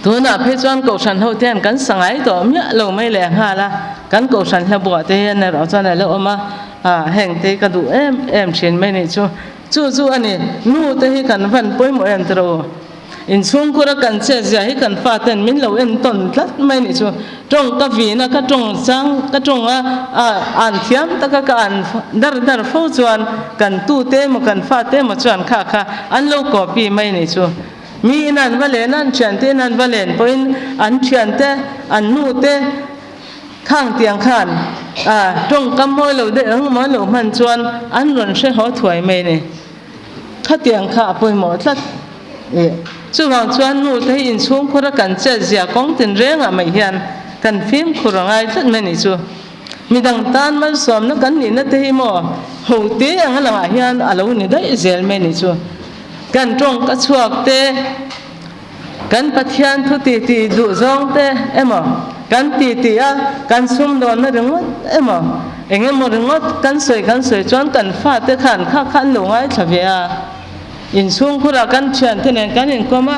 Tunah phei chuan Kohhran ho te hian kan sa ngai tawh miah lo mai leh nghal a, kan Kohhran hla buah te hian erawh chuan a lo awm a, heng te hi ka duh em em thin mai nih chu. Chu chu a ni, nu te hi kan van pawimawh em tiraw u? Inchhungkhur a kan chet zia hi kan fa ten min lo entawn tlat mai nih chu. Tawng ka vin a, ka tawng chang, ka tawng a, an thiam taka ka an dar dar fo chuan kan tute emaw kan fate emaw chuan kha kha an lo copy mai nih chu. Mi in an va len a, an thiante in an va len pawhin an thiante, an nute khang tiang khan tawngkam mawi lo deuh engemaw an lo hman chuan an rawn hre haw thuai mai a ni. Khatiang kha a pawimawh tlat. Chuvang chuan nu te hi inchhungkhur a kan chet zia kawng tin rengah mai hian kan fimkhur a ngai tlat mai a nih chu. Midang tan malsawmna kan nihna te hi maw ho te ang a langah hian a lo ni daih zel mai a nih chu. Kan tawngka chhuak te, kan Pathian thu ti ti duh zawng te emaw, kan ti ti a kan sumdawnna ringawt emaw, eng emaw ringawt kan sawi kan sawi chuan kan fate khan kha kha an lo ngaithla ve a. Inchhungkhurah kan thiante nen kan inkawm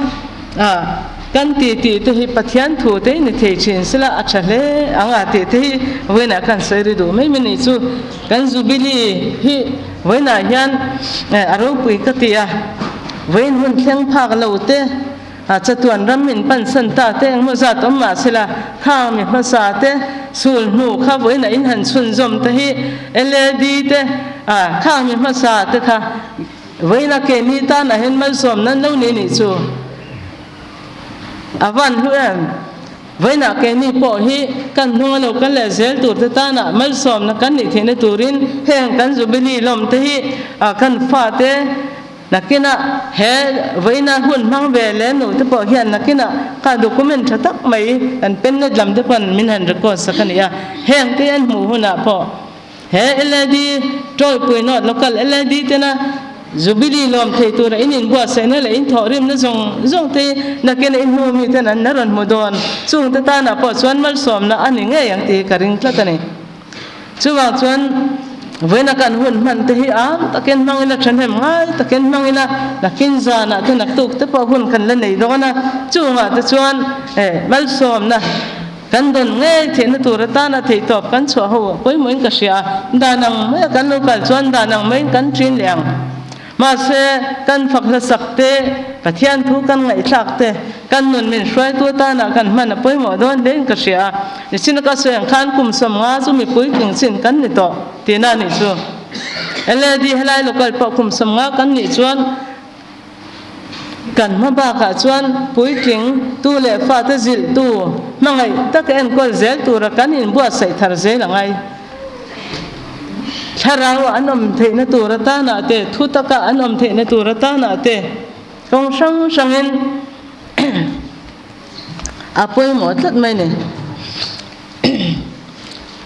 a, kan ti tih te hi Pathian thu te hi ni thei thin sela a tha hle ang a tih te hi vawiinah khan sawi ri duh mai mai ni chu. Kan Jubilee hi vawiinah hian a ropui ka ti a, vawiin hun thleng phak lo te, chatuan ram min pansan ta te engmaw zat awm mah sela khang mi hmasa te sul hnu kha vawiinah in han chhunzawm te hi LAD te khang mi hmasa te kha Vawiina keini tanah hian malsawm nan lo ni nih chu a van hlu em? Vawiinah keini pawh hi kan hnung a lo kal leh zel tur te tanah malsawmna kan nih theihna turin heng kan Jubilee lawm te hi kan fate nakinah he vawiina hun hmang ve leh nu te pawh hian nakinah kha document tha tak mai kan pen let lam te pawn min han record sak a ni a, heng te an hmuh hunah pawh He LAD Tawipui North Local LAD tena Jubilee lawm thei tura in inbuatsaihna leh in thawhrimna zawng zawng te hi nakin in hnu mi ten an la rawn hmu dawn. Chung te tanah pawh chuan malsawmna a ni ngei ang tih hi ka ring tlat a ni. Chuvang chuan vawiina kan hun hman te hi am takin hmang ila, thahnem ngai takin hmang ila, nakin zanah te naktuk te pawh hun kan la nei dawn a, chungah te chuan malsawmna Kan dawn ngei theihna tur atana theihtawp kan chhuah ho a pawimawhin ka hria a, dan ang maia kan lo kal chuan dan ang maiin kan ṭin leh ang. Mahse, kan fak hlasak te, Pathian thu kan ngaihthlak te, kan nun min hruaitu atana kan hman a pawimawh dawn hlein ka hria a. Nichina ka sawi ang khan kum 50 chu mipui tling chin kan ni tawh tihna a nih chu. LAD helai local pawh kum 50 kan nih chuan, Kan hma bakah chuan puitling tu leh fate zilhtu hmangaih taka enkawl zel tura kan inbuatsaih thar zel a ngai. Thlarau an awm theihna tur atanah te, thu taka an awm theihna tur atanah te kawng hrang hrangin a pawimawh tlat mai ni.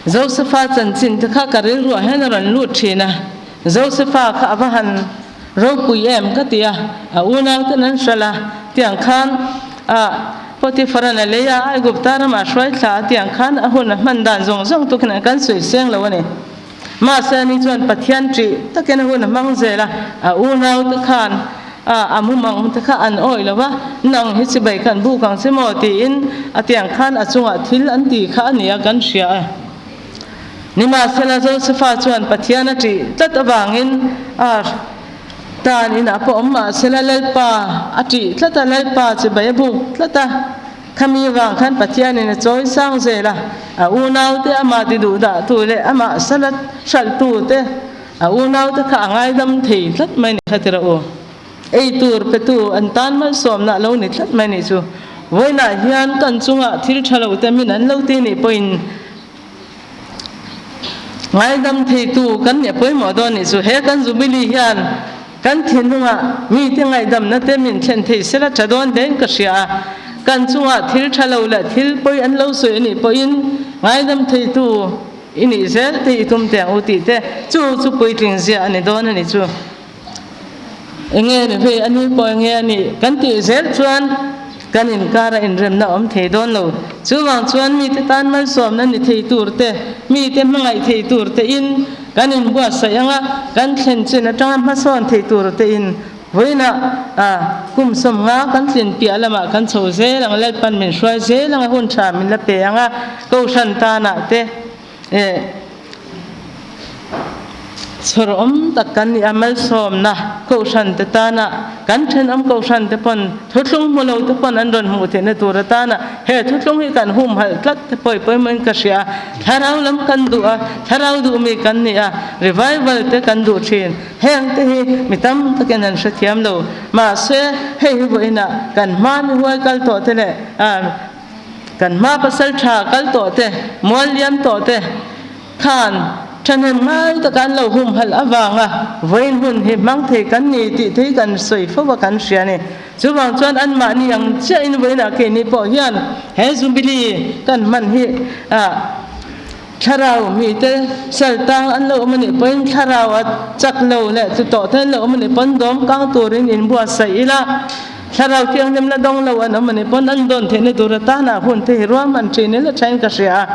Josefa chanchin te kha ka rilruah hian a rawn lut thin a, Josefa kha a va han Ropui em ka ti a, a unau ten an hralh a, tiang khan a Potiphar-a'n a lei a, Aigupta ramah hruai thla a, tiang khan a hun a hman dan zawng zawng tukin an kan sawi seng lo a ni. Mahse ani chuan Pathian ṭih takin a hun a hmang zel a, a unau te khan a a mumang te kha an awih lo va, nang hi chibai khan buk ang che maw tiin a tiang khan a chungah thil an ti kha a ni a kan hria a. Nimahsela, Josefa chuan Pathian a ṭih tlat avangin a tan inah pawh awm mahsela Lalpa a ṭih tlat a, Lalpa chibai a buk tlat a. Khami vang khan Pathianin a chawi sang zel a, a unaute amah ti duhdahtu leh amah salat hralhtute a unaute kha a ngaidam thei tlat mai ni kha tira u. Ei tur petu an tan malsawmna a lo ni tlat mai ni chu. Vawiinah hian kan chungah thil ṭha lo te min an lo ti nih pawhin Ngaidam theitu kan nih a pawimawh dawn nih chu he kan Jubilee hian Kan thinlungah mite ngaihdamna te min thlen thei sela tha dawn hlein ka hria a. Kan chungah thil tha lo leh thil pawi an lo sawi a nih pawhin ngaidam theitu i nih zel te i tum teh ang u tih te chu chu puitling zia a ni dawn a ni chu. Enge ni vei a ni pawh enge a nih kan tih zel chuan kan inkara inremna a awm thei dawn lo. Chuvang chuan mite tan malsawmna ni thei tur te, mite hmangaih thei tur te in kan inbuatsaih anga kan thlen chin atanga hmasawn thei tur te in vawiinah kum sawmnga kan tlin piah lamah kan chho zel ang, Lalpan min hruai zel anga hun tha min la pe anga Kohhran tanah te Eh, chhawr awm tak kan nih a, malsawmna Kohhran te tana kan thenawm Kohhran te pawn thuthlung hmu lo te pawn an rawn hmuh theihna tur atana he thuthlung hi kan humhalh tlat te pawh i pawimawhin ka hria a, thlarau lam kan duh a, thlarau duh mi kan ni a, revival te kan duh thin, heng te hi mi tam takin an hrethiam lo, mahse hei hi vawiinah kan hma mi huai kal tawh te leh ah Kan hma pasal tha kal tawh te, mual liam tawh te khan thahnem ngai taka an lo humhalh avanga vawiin hun hi hmang thei kan ni tih te hi kan sawi fo a kan hria a ni. Chuvang chuan anmahni ang chiahin vawiinah keini pawh hian he Jubilee kan hman hi ah thlarau mite sal tang an lo awm a nih pawhin thlarau a chak lo leh chu tawh te an lo awm a nih pawn dawm kang turin inbuatsaih ila. Thlarau thianghlim la dawng lo an awm a nih pawn an dawn theihna tur atana hun te hi ruahman thin ila thain ka hria a.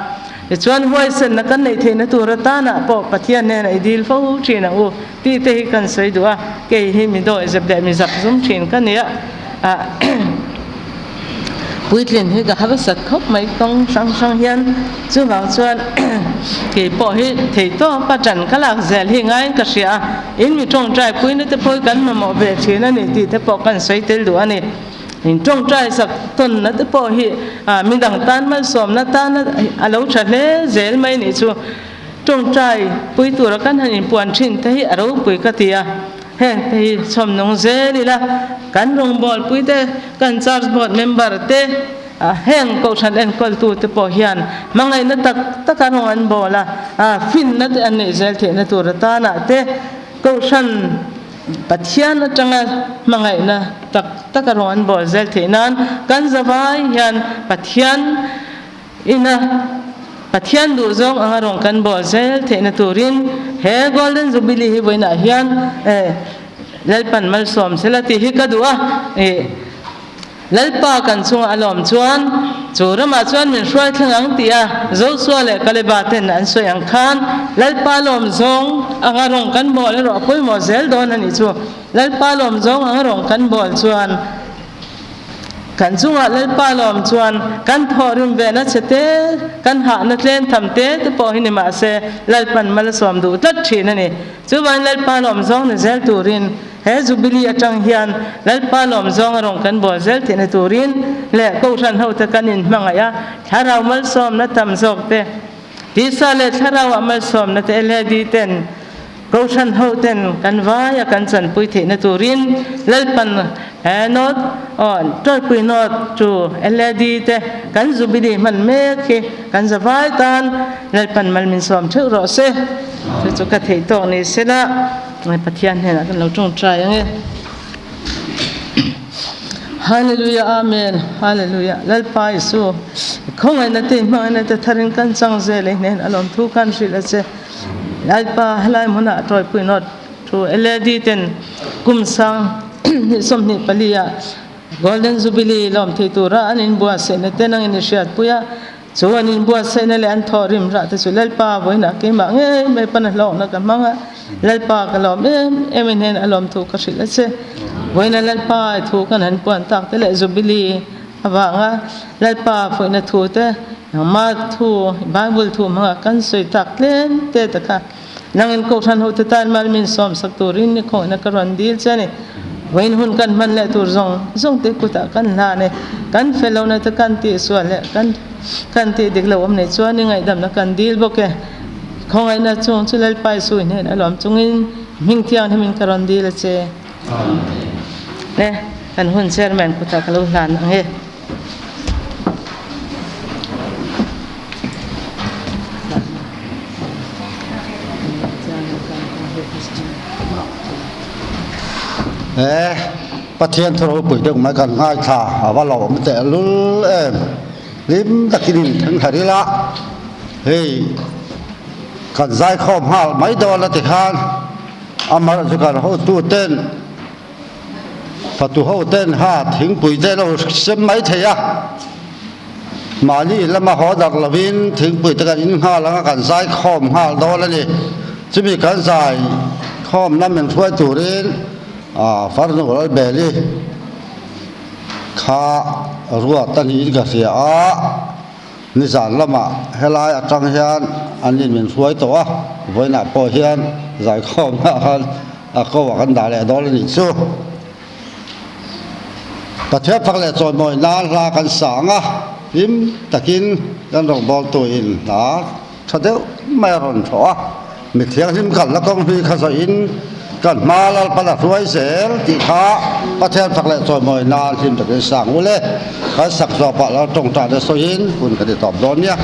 Tichuan huaisenna kan neih theihna tur atana pawh Pathian hnenah i dil fo thin ang u tih te hi kan sawi duh a, kei hi mi dawi zep leh mi zap zum thin ka nia. Puitlin hi ka harsat khawp mai kawng hrang hrang hian chuvang chuan kei pawh hi theitawp a tan ka lak zel hi ngaiin ka hria a, in mi tawngtai puina te pawh hi kan mamawh ve thin a ni tih te pawh kan sawi tel duh a ni. In tawngtai sak tawnna te pawh hi midang tan malsawmna tan a lo tha hle zel mai nih chu. Tawngtai pui tura kan han inpuan thin te hi a ropui ka ti a. Heng te hi chhawm nung zel ila, kan rawngbawlpui te, kan church board member te, heng kohhran enkawltu te pawh hian hmangaihna tak taka rawng an bawl a, finna te an neih zel theihna tur atana te kohhran Pathian atanga hmangaihna tak taka rawng an bawl zel theih nan kan zavai hian Pathian Ina Pathian duhzawng anga rawn kan bawl zel theihna turin he Golden Jubilee hi vawiinah hian Lalpan malsawm sela tih hi ka duh a. Lalpa kan chunga a lawm chuan chu ramah chuan min hruai thleng ang tih a Joshua leh Kaleba ten an sawi ang khan Lalpa lawm zawng anga rawn kan bawl erawh a pawimawh zel dawn a nih chu. Lalpa lawm zawng anga rawn kan bawl chuan Kan chungah Lalpa lawm chuan kan thawhrim vehna che te, kan hahna tlem tham te te pawh hi ni mah se Lalpan mal a sawm duh tlat thin a ni. Chuvain Lalpa lawm zawng ni zel turin he Jubilee atang hian Lalpa lawm zawng a rawn kan bawl zel theihna turin leh Kohhran hote kan inhmangaih a, thlarau malsawmna tam zawk te, tisa leh thlarauah malsawmna te LAD ten Kohhran ho ten kan vaia kan chanpui theihna turin Lalpan he note aw tawipui note chu LAD te kan Jubilee hman mek hi kan za vai tan Lalpan mal min sawm theuh rawh se. Chu chu ka theih tawk ni sela Pathian hnenah kan lo tawngtai ange. Hallelujah Amen Hallelujah Lalpa Isu khawngaihna te hmangaihna te tharin kan chang zel e hnen a lawmthu khan hrilh a che. Lalpa helai hmunah tawipui nawt thu LAD ten kum sang hnih 24 ah Golden Jubilee lawm thei tura an inbuatsaihna te nangin i hriatpui a, chu an inbuatsaihna leh an thawh rim rah te chu Lalpa vawiinah keimah ngei mai pana hlawkna ka hmang a, Lalpa ka lawm em em in hian a lawm thu ka hrilh a che. Vawiina Lalpa i thu kan han puan tak te leh Jubilee avanga Lalpa fuihna thu te Nangmah thu, Bible thu hmangah kan sawi tak tlem te ta kha. Nangin Kohhran hote tan mal min sawmsak turin ni khawihna ka rawn dil che a ni. Vawiin hun kan hman leh tur zawng zawng te kutah kan hlan e. Kan fel lohna te kan tihsual leh kan kan tih dik lo awm nei chuan i ngaihdamna kan dil bawk e. Khawngaihna chung chu Lalpa Isu hnen a lawm chungin hming thianghlim in ka rawn dil a che. Amen. E, kan hun chairman kutah ka lo hlan ang e. E, Pathian thu ropui deuh mai kan ngaithla a va lo awm teh lul em. Hlim takin in thleng thla ril a, hei kan zaikhawm nghal mai dawn a ti khan amaherawhchu chu kan hotu ten fatu ho ten ha thingpui te lo sem mai thei a, mahni lama haw darh lovin thingpui te kan in nghal ang a kan zaikhawm nghal dawn a ni. Chumi kan zai khawmna min hruai turin Farnu Lalbeli kha ruat a niin ka hria a, nizan lamah helai atang hian an in min hruai tawh a, vawiinah pawh hian zaikhawmna khan a ko ah kan dah leh dawn a nih chu. Pathian fak leh chawimawi nan hla kan sang a, hlim takin kan rawngbawltu in hla Tha deuh mai a rawn thawh a, mi thianghlim kalna kawng hlui kha zawhin kan hma Lalpan a hruai zel tih kha Pathian fak leh chawimawi nan hlim takin sang ul e. Kan sak zawh pah lo tawngtai te sawiin hun ka ti tawp dawn nia.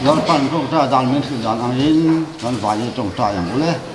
Lalpan tawngtai dan min hrilh dan angin kan vaiin tawngtai ang u le.